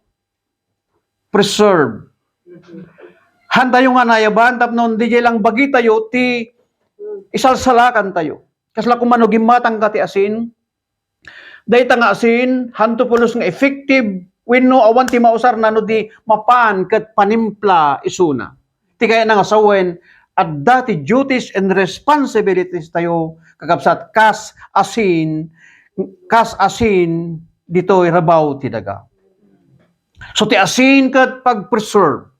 Hantayo nga nayaban tapno diay lang bagitayo ti isalsalakantayo. Kasla koma no gimmatangka ti asin, dayta nga asin, hanto pulos nga effective, wenno awan ti mausarna no di mapan ket panimpla isuna. Ti kayatna nga sawen, adda ti duties and responsibilities tayo, kakabsat, kas asin, kas asin ditoy rabaw ti daga. So, ti asin ket pag-preserve.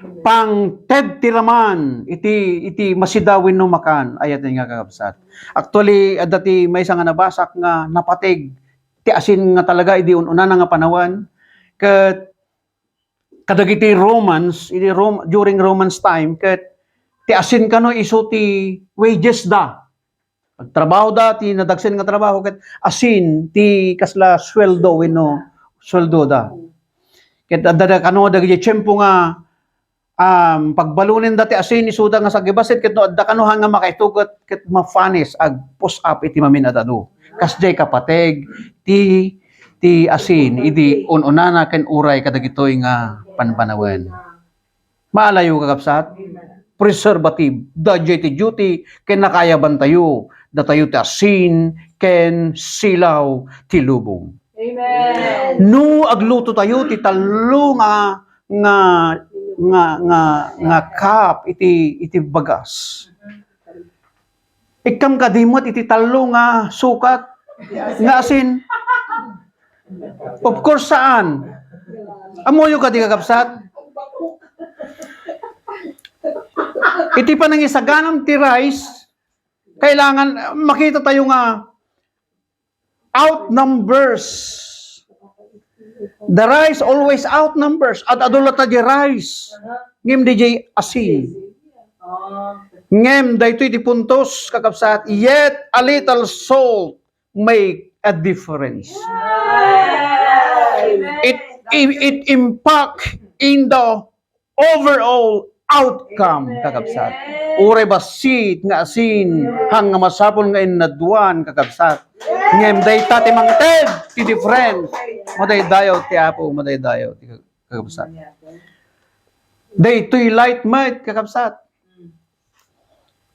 Pangted ti raman iti, iti masida wenno makan, ayaten nga kakabsat. Actually, adda ti maysa nga nabasak nga napateg ti asin nga talaga idi un-unana nga panawen. Ket kadagiti Romans, idi Rom-, during Romans time, ket ti asin kano isu ti wages da. Agtrabaho da, ti nadagsen nga trabaho, ket asin ti kasla sueldo wenno sueldo da. Ket adda da kano dagiti tiempo nga, um, pagbalunen da ti asin, isuda nga sagibasit, ket no adda kano nga makaitugot, ket mapanis, agpus-ap iti mamin-ad-adu. Kasdiay kapateg ti, ti asin, idi un-unana ken uray kadagitoy nga panpanawen. Maalayo, kakabsat? Preservative. Daydiay ti duty ken nakaayabantayo. Datayo ti asin ken silaw ti lubong. Amen. No aglutotayo ti tallo nga, nga, nga, nga, nga cup iti, iti bagas, ikkam kadi met iti tallo nga sukat nga asin? Of course, saan. Ammoyo kadi, kakabsat? Iti panangisaganam ti rice, Kailangan, ah, makita tayo nga outnumbers. The rice always outnumbers. Ad-adu latta di rice. Ngem di jay asin. Ngem daytoy ti puntos, kakabsat, yet a little salt make a difference. It, it, it impact in the overall outcome, kakabsat. Uray bassit nga asin, haan nga masapul nga innaduan, kakabsat. Ngem dayta ti mangted ti difference. Madaydayaw ti Apo, madaydayaw ti kakabsat. Daytoy light met, kakabsat.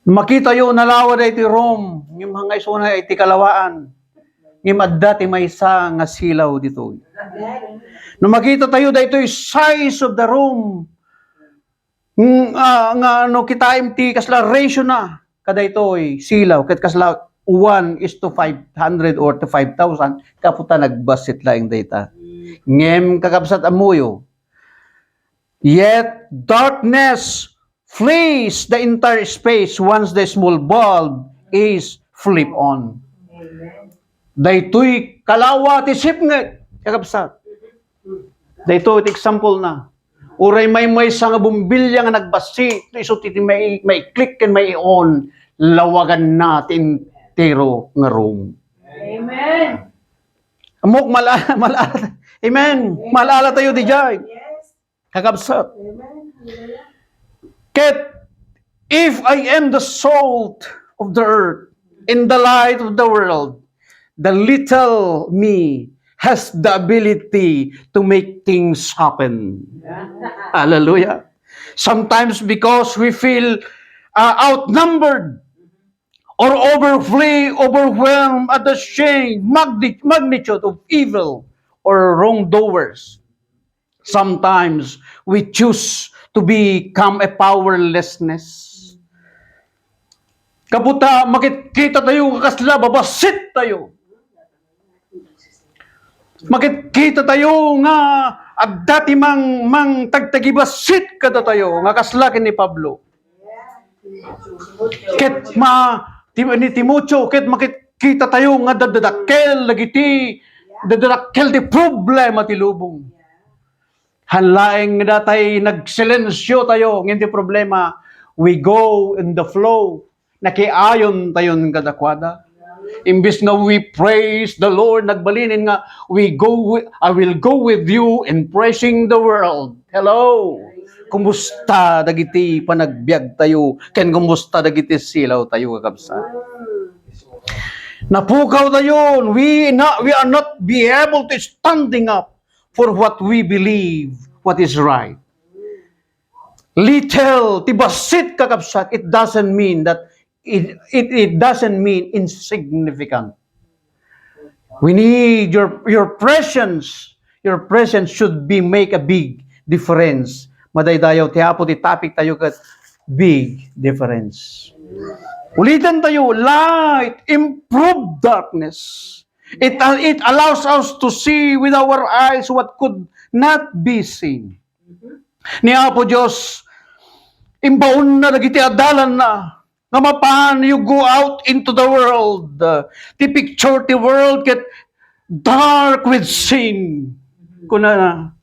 Makitayo, nalawa daytoy room, ngem haan nga isuna iti kalawaan. Ngem adda ti maysa nga silaw ditoy. No makita tayo daytoy size of the room, mm, ah, nga no kitaem ti kasla ratio na kadaytoy silaw, ket kasla one is to five hundred or to five thousand, kaputa nagbassit laeng dayta. Ngem, kakabsat, ammoyo, yet darkness flees the entire space once the small bulb is flip on. Daytoy kalawa ti sipnget, kakabsat. Daytoy ti example na. Uray maymaysa nga bumbilya nga nagbassit, isu ti, ti mai-, mai-click ken mai-on, lawaganna ti entero nga room. Amen. Ammok, mala-, mala-, amen. Maalala tayo di jay. Kakabsat. Ket, if I am the salt of the earth and the light of the world, the little me has the ability to make things happen. Hallelujah. Sometimes because we feel, uh, outnumbered or overflay, overwhelmed at the sheer magni-, magnitude of evil or wrongdoers, sometimes we choose to become a powerlessness. Kaputa, makitkita tayo nga kasla babassit tayo. Makitkita tayo nga adda ti mang-, mangtagtagibassit kadatayo nga kasla ken ni Pablo. Ket ma-, ti-, ni Timoteo, ket makitkita tayo nga dadadakkel dagiti, dadadakkel ti problema ti lubong. Haan laeng nga datay nagsilencio tayo, ngem ti problema, we go in the flow. Nakiayon tayon kadakuada. Imbes nga we praise the Lord, nagbalinen nga we go wi-, "I will go with you in praising the world." Hello! Kumusta dagiti panagbiag tayo? Ken kumusta dagiti silaw tayo, kakabsat? Napukaw tayo. We not, we are not be able to standing up for what we believe, what is right. Little, ti bassit, kakabsat, it doesn't mean that it, it, it doesn't mean insignificant. We need your, your presence. Your presence should be make a big difference. Madaydayaw ti Apo ti topic tayo ket big difference. Ulitan tayo, light improve darkness. It, it allows us to see with our eyes what could not be seen. Ni Apo Dios, imbaonna dagiti adalanna, nga mapan, "You go out into the world." Ti picture ti world ket dark with sin. Kunana,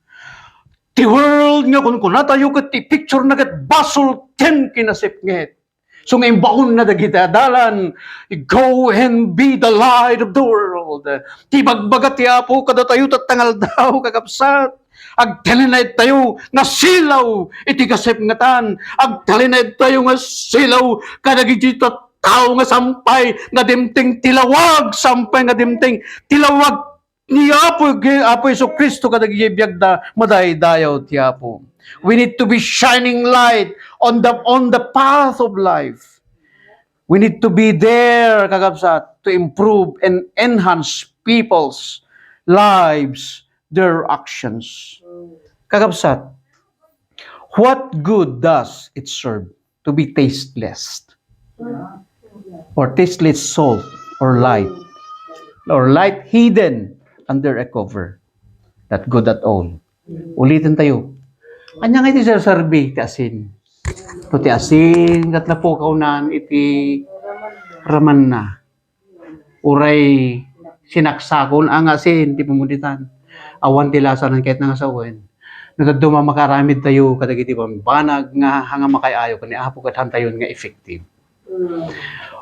ti world nga kunkunatayo ket ti picture na ket basol ken kinasipnget. So nga imbaonna dagiti adalan, "Go and be the light of the world." Ti bagbaga ti Apo kadatayo tatta nga aldaw, kakabsat. Agtalinaedtayo nga silaw iti kasipngetan. Agtalinaedtayo nga silaw kadagiti tattao nga sampay nga dimteng ti lawag, sampay nga dimteng ti lawag ni Apo, Apo Jesu-Cristo kadagiti biagda. Madaydayaw ti Apo. We need to be shining light on the, on the path of life. We need to be there, kakabsat, to improve and enhance people's lives, their actions. Kakabsat, what good does it serve to be tasteless? Or tasteless salt or light? Or light hidden under a cover? Not good at all. Ulitin tayo. Ania nga iti serserbi ti asin? To ti asin, ket napukawnan iti ramanna. Uray sinaksakon a nga asin ti pammuditan. Awan ti lasanan ket nangasawen. No dadduma makaaramid tayo kadagiti bambanag nga, nga makay-ayo ken ni Apo ket hantayon nga effective.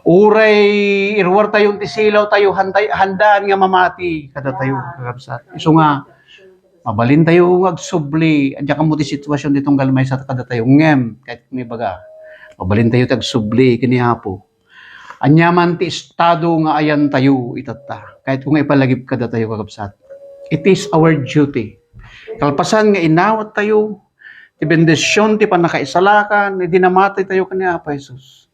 Uray iruar tayo ti silaw tayo, hantay, handaan nga mamati kadatayo, kakabsat. Isu nga, mabalin tayo nga agsubli. Adda kamo ti sitwasyon ti tunggal maysa kadatayo. Ngem, ket ni baga, mabalin tayo ti agsubli ken ni Apo. Ania man ti estado nga ayan tayo itatta, ket kung ipalagip kadatayo, kakabsat, it is our duty. Kalpasan nga inawat tayo ti bendision ti pannakaisalakan, idi namati tayo ken ni Apo Jesus.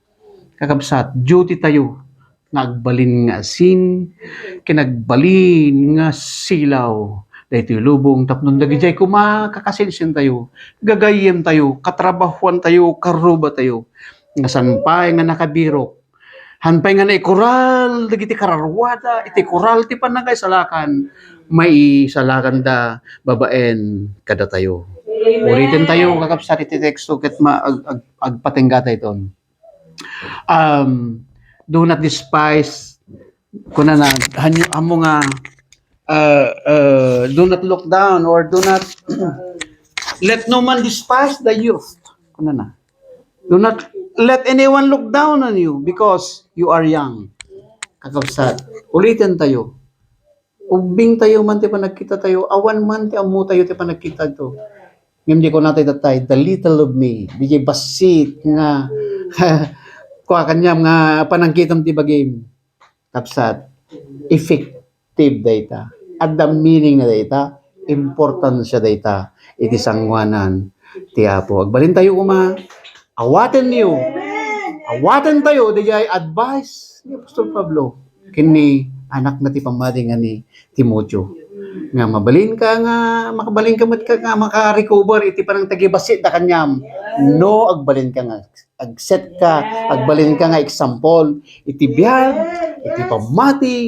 Kakabsat, duty tayo nga agbalin nga asin, ken agbalin nga silaw daytoy lubong tapno dagidiay koma kakasinsin tayo, gagayyem tayo, katrabahuan tayo, karuba tayo, nga san pay nga nakabirok, han pay nga naikoral dagiti kararuada iti koral ti pannakaisalakan, maisalakanda babaen kadatayo. Uliten tayo, kakabsat, iti teksto ket ma-, ag-, ag-, agpatengga tayo ton. Um, do not despise, kunana, hanyo, amo nga, uh, uh, do not look down or do not let no man despise the youth. Kunana, do not let anyone look down on you because you are young. Kakabsat, uliten tayo. Ubbing tayo man ti panagkita tayo, awan man ti ammo tayo ti panagkita to. Ngem di ko natay tatay, the little of me, di bassit nga, kua kaniam nga panangkitam ti bagim. Kabsat, effective dayta. Adda meaning na dayta, importansya dayta, iti sanguanan ti Apo. Agbalin tayo koma, awaten niyo. Awaten tayo, di jay advice ni Apostol Pablo. Ken ni anak na ti pammati nga ni Timoteo. Nga mabalin ka nga, makabalin ka met ka nga makarecover iti panangtagibassit da kaniam. No, agbalin ka nga, agset ka, agbalin ka nga example iti biag, iti pammati,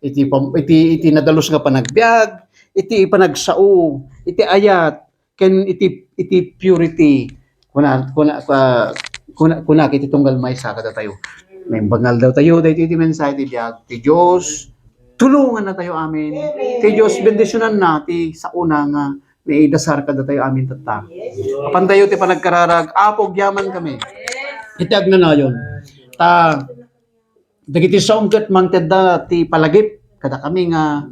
iti pam-, iti, iti nadalus nga panagbiag, iti panagsao, iti ayat, ken iti, iti purity. Kuna, kuna, kuna, kuna, kuna iti tunggal maysa kadatayo. Naimbag nga aldaw tayo, daytoy iti mensahe ti biag ti Dios. Tulongan na tayo amin. Ti Dios, bendisionan na ti saona nga naidasar kadatayo amin tatta. Apan tayo ti panagkararag, Apo, agyaman kami. Iti agnanayon. Ta, dagiti saom ket mangtedda ti palagip kadakami nga,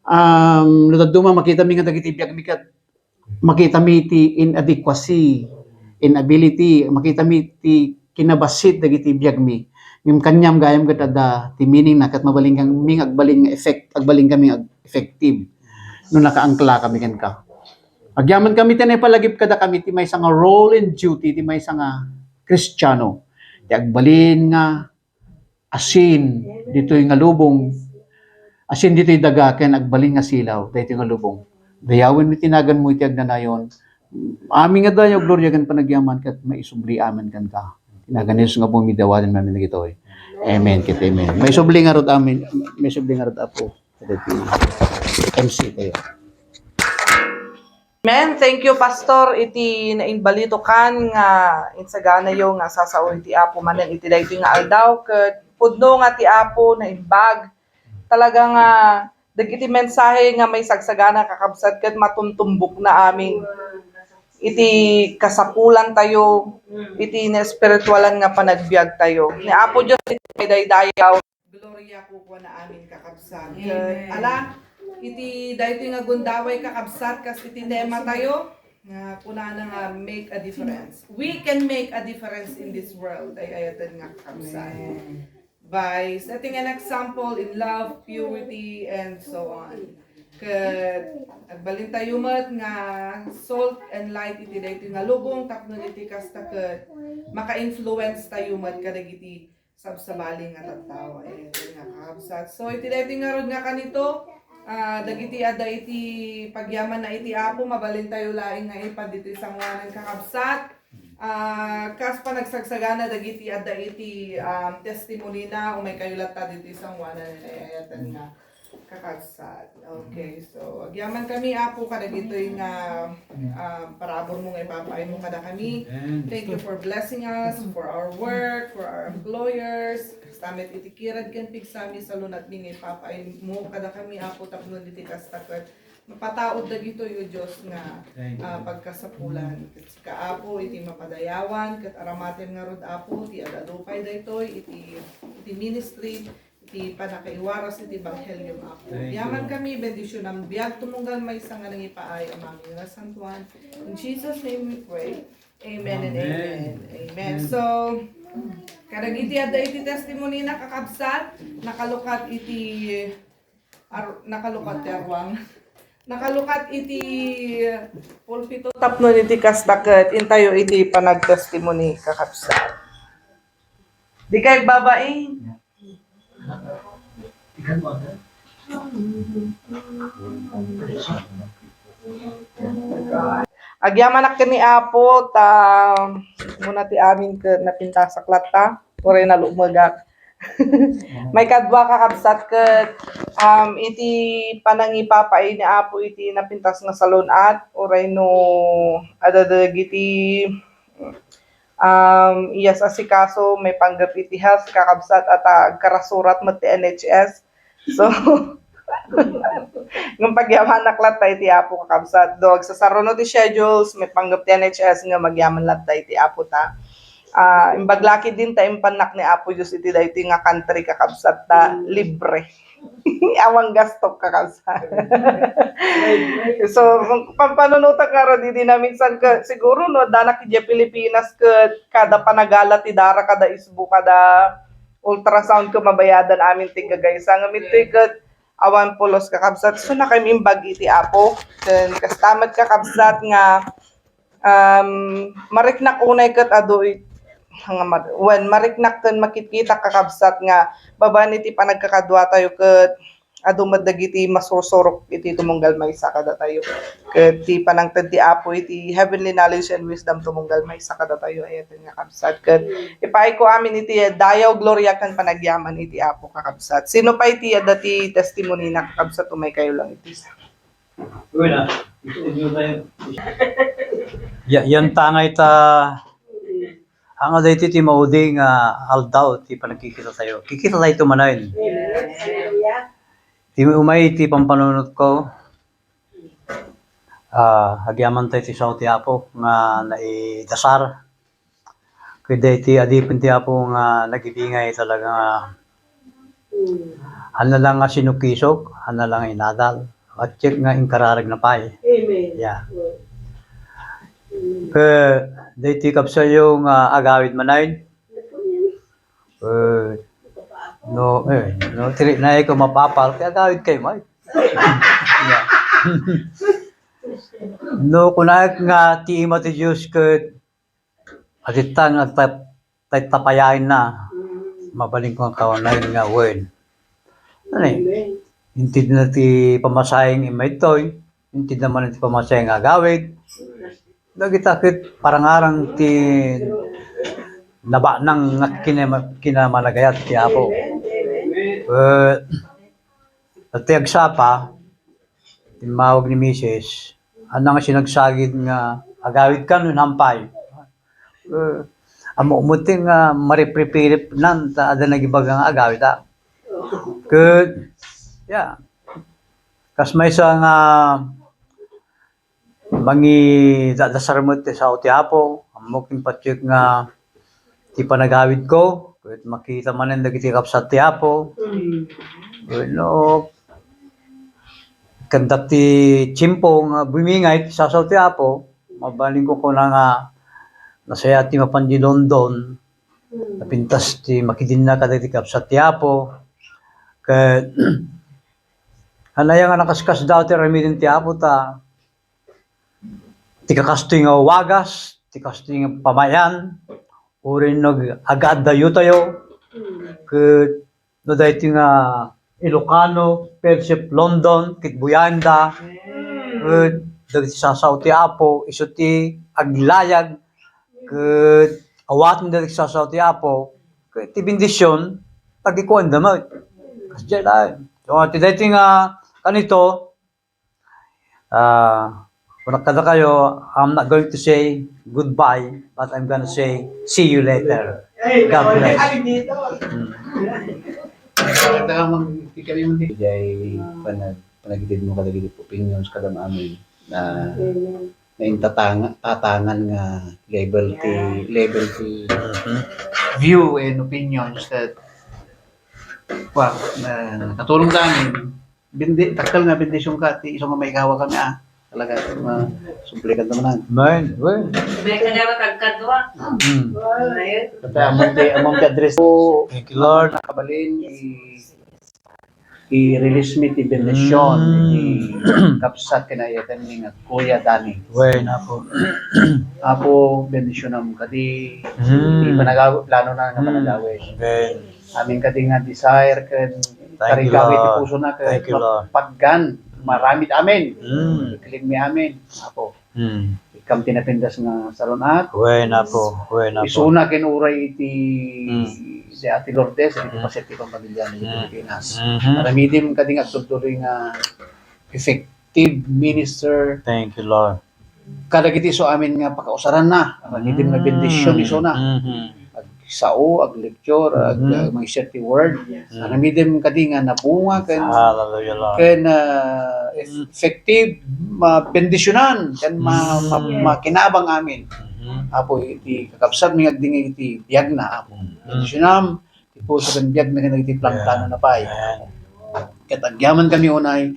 um, no dadduma makitami nga dagiti biagmi ket makitami ti inadequacy, inability, makitami ti kinabassit dagiti biagmi. Ngem kaniam gayam ket adda ti meaning na ket mabalin kami nga agbalin nga effect-, agbalin kami nga ag-, effective no nakaangkla kami kenka. Agyaman kami ti naipalagip kadakami ti maysa nga role and duty ti maysa nga Kristiano. Ti agbalin nga asin ditoy nga lubong, asin ditoy daga, ken agbalin nga silaw daytoy nga lubong. Dayawen mi ti naganmo iti agnanayon. Amin nga dayaw, gloria, ken panagyaman, ket maisubli amin kenka. Ti nagan ni Jesus nga bumi, dawaten mamin dagitoy. Amen ket amen. Maisubli ngarud amin, maisubli ngarud, Apo. Kadagiti M C tayo. Amen. Thank you, Pastor, iti naimbalitokan nga insaganayo nga sasao iti Apo manen iti daytoy nga aldaw, ket pudno nga ti Apo naimbag. Talaga nga dagiti mensahe nga maisagsagana, kakabsat, ket matumtumbokna amin iti kasapulan tayo, iti naespiritualan nga panagbiag tayo. Ni Apo Dios iti daydayaw. Gloria, kukuana amin, kakabsat. Amen. Ala, iti daytoy nga gundaway, kakabsat, kas iti tema tayo, nga kunana nga make a difference. We can make a difference in this world. Ay, ayaten nga, kakabsat. Amen. By setting an example in love, purity, and so on. Ket agbalin tayo met nga salt and light iti daytoy nga lubong tapno iti kasta ket maka-influence tayo met kadagiti sabsabali nga tattao, eh, nga kakabsat. So, iti daytoy ngarud nga kanito, ah, dagiti adda iti pagyamanna iti Apo, mabalin tayo laeng nga ipan ditoy sanguanan, kakabsat. Ah, kas panagsagsagana dagiti adda iti, um, testimony na, umay kayo latta ditoy sanguanan, ay, ayaten nga kakabsat. Okay, so, agyaman kami, Apo, kadagitoy nga, ah, parabur mo nga ipapaay mo kada kami. Amen. Thank you for blessing us, for our work, for our employers. Tamet iti kirad ken pigsami, salunatmi nga ipapaaymo kadakami, Apo, tapno iti kasta ket mapataud dagitoy, O Dios, nga, Thank you. ah, pagkasapulan. Ket sika, Apo, iti mapadayawan, ket aramaten ngarud, Apo, ti ad-adu pay daytoy iti, iti ministry, iti pannakaiwaras iti ebanghelio, Apo. Thank you, Yaman Lord. Kami, bendisyonam biag tumunggal maysa nga nangipaay, Amami nga Nasantoan. In Jesus' name we pray. Amen and amen. Amen. Amen. Amen. So, kadagiti adda iti testimony na, kakabsat, nakalukat iti ar-, nakalukat ti aruang. Nakalukat iti pulpito tapno iti kasta ket intayo iti panagtestimony, kakabsat. Di kay babae. Agyamanak ken ni Apo ta muna ti amin ket napintasak latta, uray nalumegak. Maikadua, kakabsat, ket, um, iti panangipapaay ni Apo iti napintas nga salun-at, uray no adda dagiti um, iyas-asikaso maipanggep iti health, kakabsat, at, ah, agkarasurat met ti N H S. So, ngem pagyamanak latta iti Apo, kakabsat. Do agsasaruno ti schedules, maipanggep ti N H S, ngem agyaman latta iti Apo ta. Ah, imbag la ketdin ta impannak ni Apo Dios iti daytoy nga country, kakabsat, ta libre. Awan gasto, kakabsat. So, pampanunotak ngarud idi naminsan ka, siguro no, addanak idiay Pilipinas ket kada panagala ti dara, kada isbo, kada ultrasound ket mabayadan amin ti gagaysa. Ngem itoy ket awan pulos, kakabsat. So, nakaimbag iti Apo. Ken kasta met, kakabsat, nga Um, mariknak unay ket adu it-, nga mar-, wen, mariknak ken makitkitak, kakabsat, nga babaen iti panagkakaduatayo ket adu met dagiti masursurok iti tumunggal maysa kadatayo. Ket ti panangted ti Apo iti heavenly knowledge and wisdom tumunggal maysa kadatayo, ayaten nga kabsat. Ket ipaayko amin iti dayaw, gloria, ken panagyaman iti Apo, kakabsat. Sino pay ti adda ti testimony na, kakabsat, umaykayo lang iti. Ya, yan tangay ta, ang daytoy ti maudi nga aldaw ti panagkikita tayo. Kikita tayo tumanan. Ti umay ti pampanunot ko, ah, agyaman tayo ti sao ti Apo nga naidasar. Ket daytoy adipen ti Apo nga nagibingay talaga nga, mm, haan lang nga sinukisok, haan lang nga inadal, at check nga inkararag na pay. Amen. Yeah. Mm. Ket daytoy kabsayo nga agawid manen. Eh, no, eh, no, tiri na ko mapapal, kaya agawid kayo, may. Yeah. No, kunak nga ti ima ti Diyos ket Adi ta nga agtap-, tay tapayaenna. Mm. Mabalin ko nga kawanen nga wen. Ano eh? Amen. Intedna ti pamasahe nga imaytoy, intedna manen ti pamasahe nga agawid. Dagita ket parangarang ti nabanag nga kinama-, kinamanagayat ti Apo. Amen. Eh, ti agsapa, timmawag ni Misis, haan nga sinagsagid nga agawid ka no nampay. Eh, ammok met nga maripiripiripnan ta adda nagibaga nga agawid, ah. Ket, ya, kas maysa nga mangidadasar met ti sao ti Apo, ammok impatiyek nga ti panagawid ko, ket makita manen dagiti kabsat ti Apo. Mm. Wenno, kanda ti tiempo nga bumingay ti sao ti Apo, mabalin ko kuna nga nasayaat ti mapan di London, mm, napintas ti makidinna kadagiti kabsat ti Apo. Ket, anaya nga nakaskasdaaw ti aramiden ti Apo ta, ti kakastoy nga wagas, ti kastoy nga pamayan, uray no ag-, agaaddayo tayo, ket no daytoy nga Ilocano, Fellowship London, ket buyaenda, ket dagiti sasao ti Apo, isu ti aglayag, ket awaten dagiti sasao ti Apo, ket ti bendision, agikuanda met. Kasdiay laeng. So, ti daytoy nga kanito, Ah, Kuna kadakayo, I'm not going to say goodbye, but I'm gonna say, "See you later." God bless. Mm. Kami mo di. Jay, panag-, panagitid mo kadagiti opinions kadam amin na, na intatanga-, tatangan nga level ti, level ti view and opinions that, well, na katulong sa amin. Bendi-, dakkel nga bendision ka, ti isu nga maigawa kami, ah. Talaga, ma-, sublikan ta man. Amen. Well. May kagawat agkadwa. Mm. Ayun. Kaya among ti, among ti address. Thank you, Lord. Nakabalin, i-, i-release mi ti bendision, Mm. ti kabsat kinayaten ni nga Kuya Dani. Well, Apo. Apo, bendisionam kadi, Mm. ti panagaw-, plano na nga Mm. panagawid. Amen. Amin kadi nga desire ken Thank you, karigawid ti Lord. Pusona ken Thank you, Lord. Mapaggan, maramid amin. Mm. Kiling mi amin, Apo. Mm. Ikam ti napintas nga salun-at. Wen, Apo. Wen, Apo. Isuna ken uray iti Mm. di Ate Lourdes, iti Mm. paset ti pampamilya ni Mm. Pilipinas. Mhm. Aramidim kadi nga agtultuloy nga effective minister. Thank you, Lord. Kadagiti isu amin nga pakausaranna, aramidim nga Mm. bendision isuna. Mhm. Agsao, aglecture, ag-, Mhm. uh, mag-share ti word. Yes. Mm. Aramidim kadi nga nabunga ken, Hallelujah, Lord. ken, uh, Mm. effective, mabendisionan, ken ma-, ma-, Mm. makinabang amin. Mhm. Apo, iti kakabsat mi nga agdingig iti biagna, Apo. Mm. Bendisionam, ti puso ken biagna ken dagiti plangplano Amen. na pay. Amen. Ket agyaman kami unay,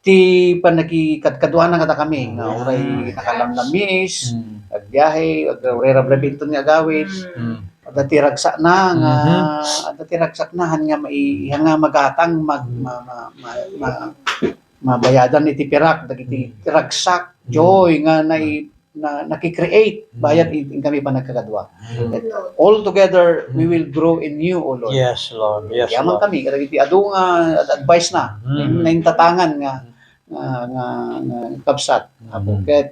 ti pannakikadkaduana kadakami, nga Mm. uray nakalamlamiis, Mm. agbiahe, ag-, uray rabrabiton nga agawid, Mm. adda ti ragsakna nga, Mhm. adda ti ragsakna han nga mai-, nga magatang, mag-, Mm. ma-, ma-, ma-, ma-, mabayadan iti pirak, dagiti Mm. ragsak, Mm. joy, nga nai-, na, naki-create, Mm. bayat in, in kami panagkakadua. Mm. That all together, we Mm. will grow in you, O Lord. Yes, Lord. Yes, Yaman Lord. kami, kadagiti adu nga ad-, advice na, Mm. na intatangan nga, Mm. nga, nga, nga kabsat. Mm. Apo, ket,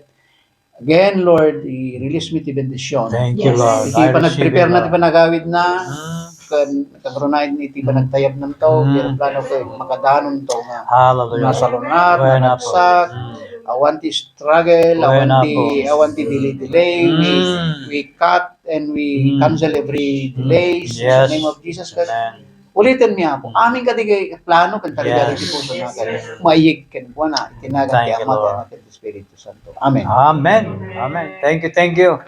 again, Lord, i-release mi ti bendision. Thank you, Yes. Lord. Iti I receive it, panag-prepare na Lord. ti panagawid na, Mm. ken kagrunayan iti Mm. panagtayabnanto, Mm. ti plano ken makadanonto nga Hallelujah. nasalun-at, Wen, Apo. naragsak, Mm. awan ti struggle, Wen, awan ti, Apo. awan ti delay-delay. We, Mm. we cut and we Mm. cancel every Mm. delays in the Yes. name of Jesus Christ. Amen. Uliten mi, Apo. Mm. Amin kadi plano ken karigari Yes. ti puso na kadi. Maiyeg kenkuana, iti nagan ti Thank you, Ama, ti Lord. Anak, ken ti Espiritu Santo. Amen. Amen. Amen. Thank you, thank you.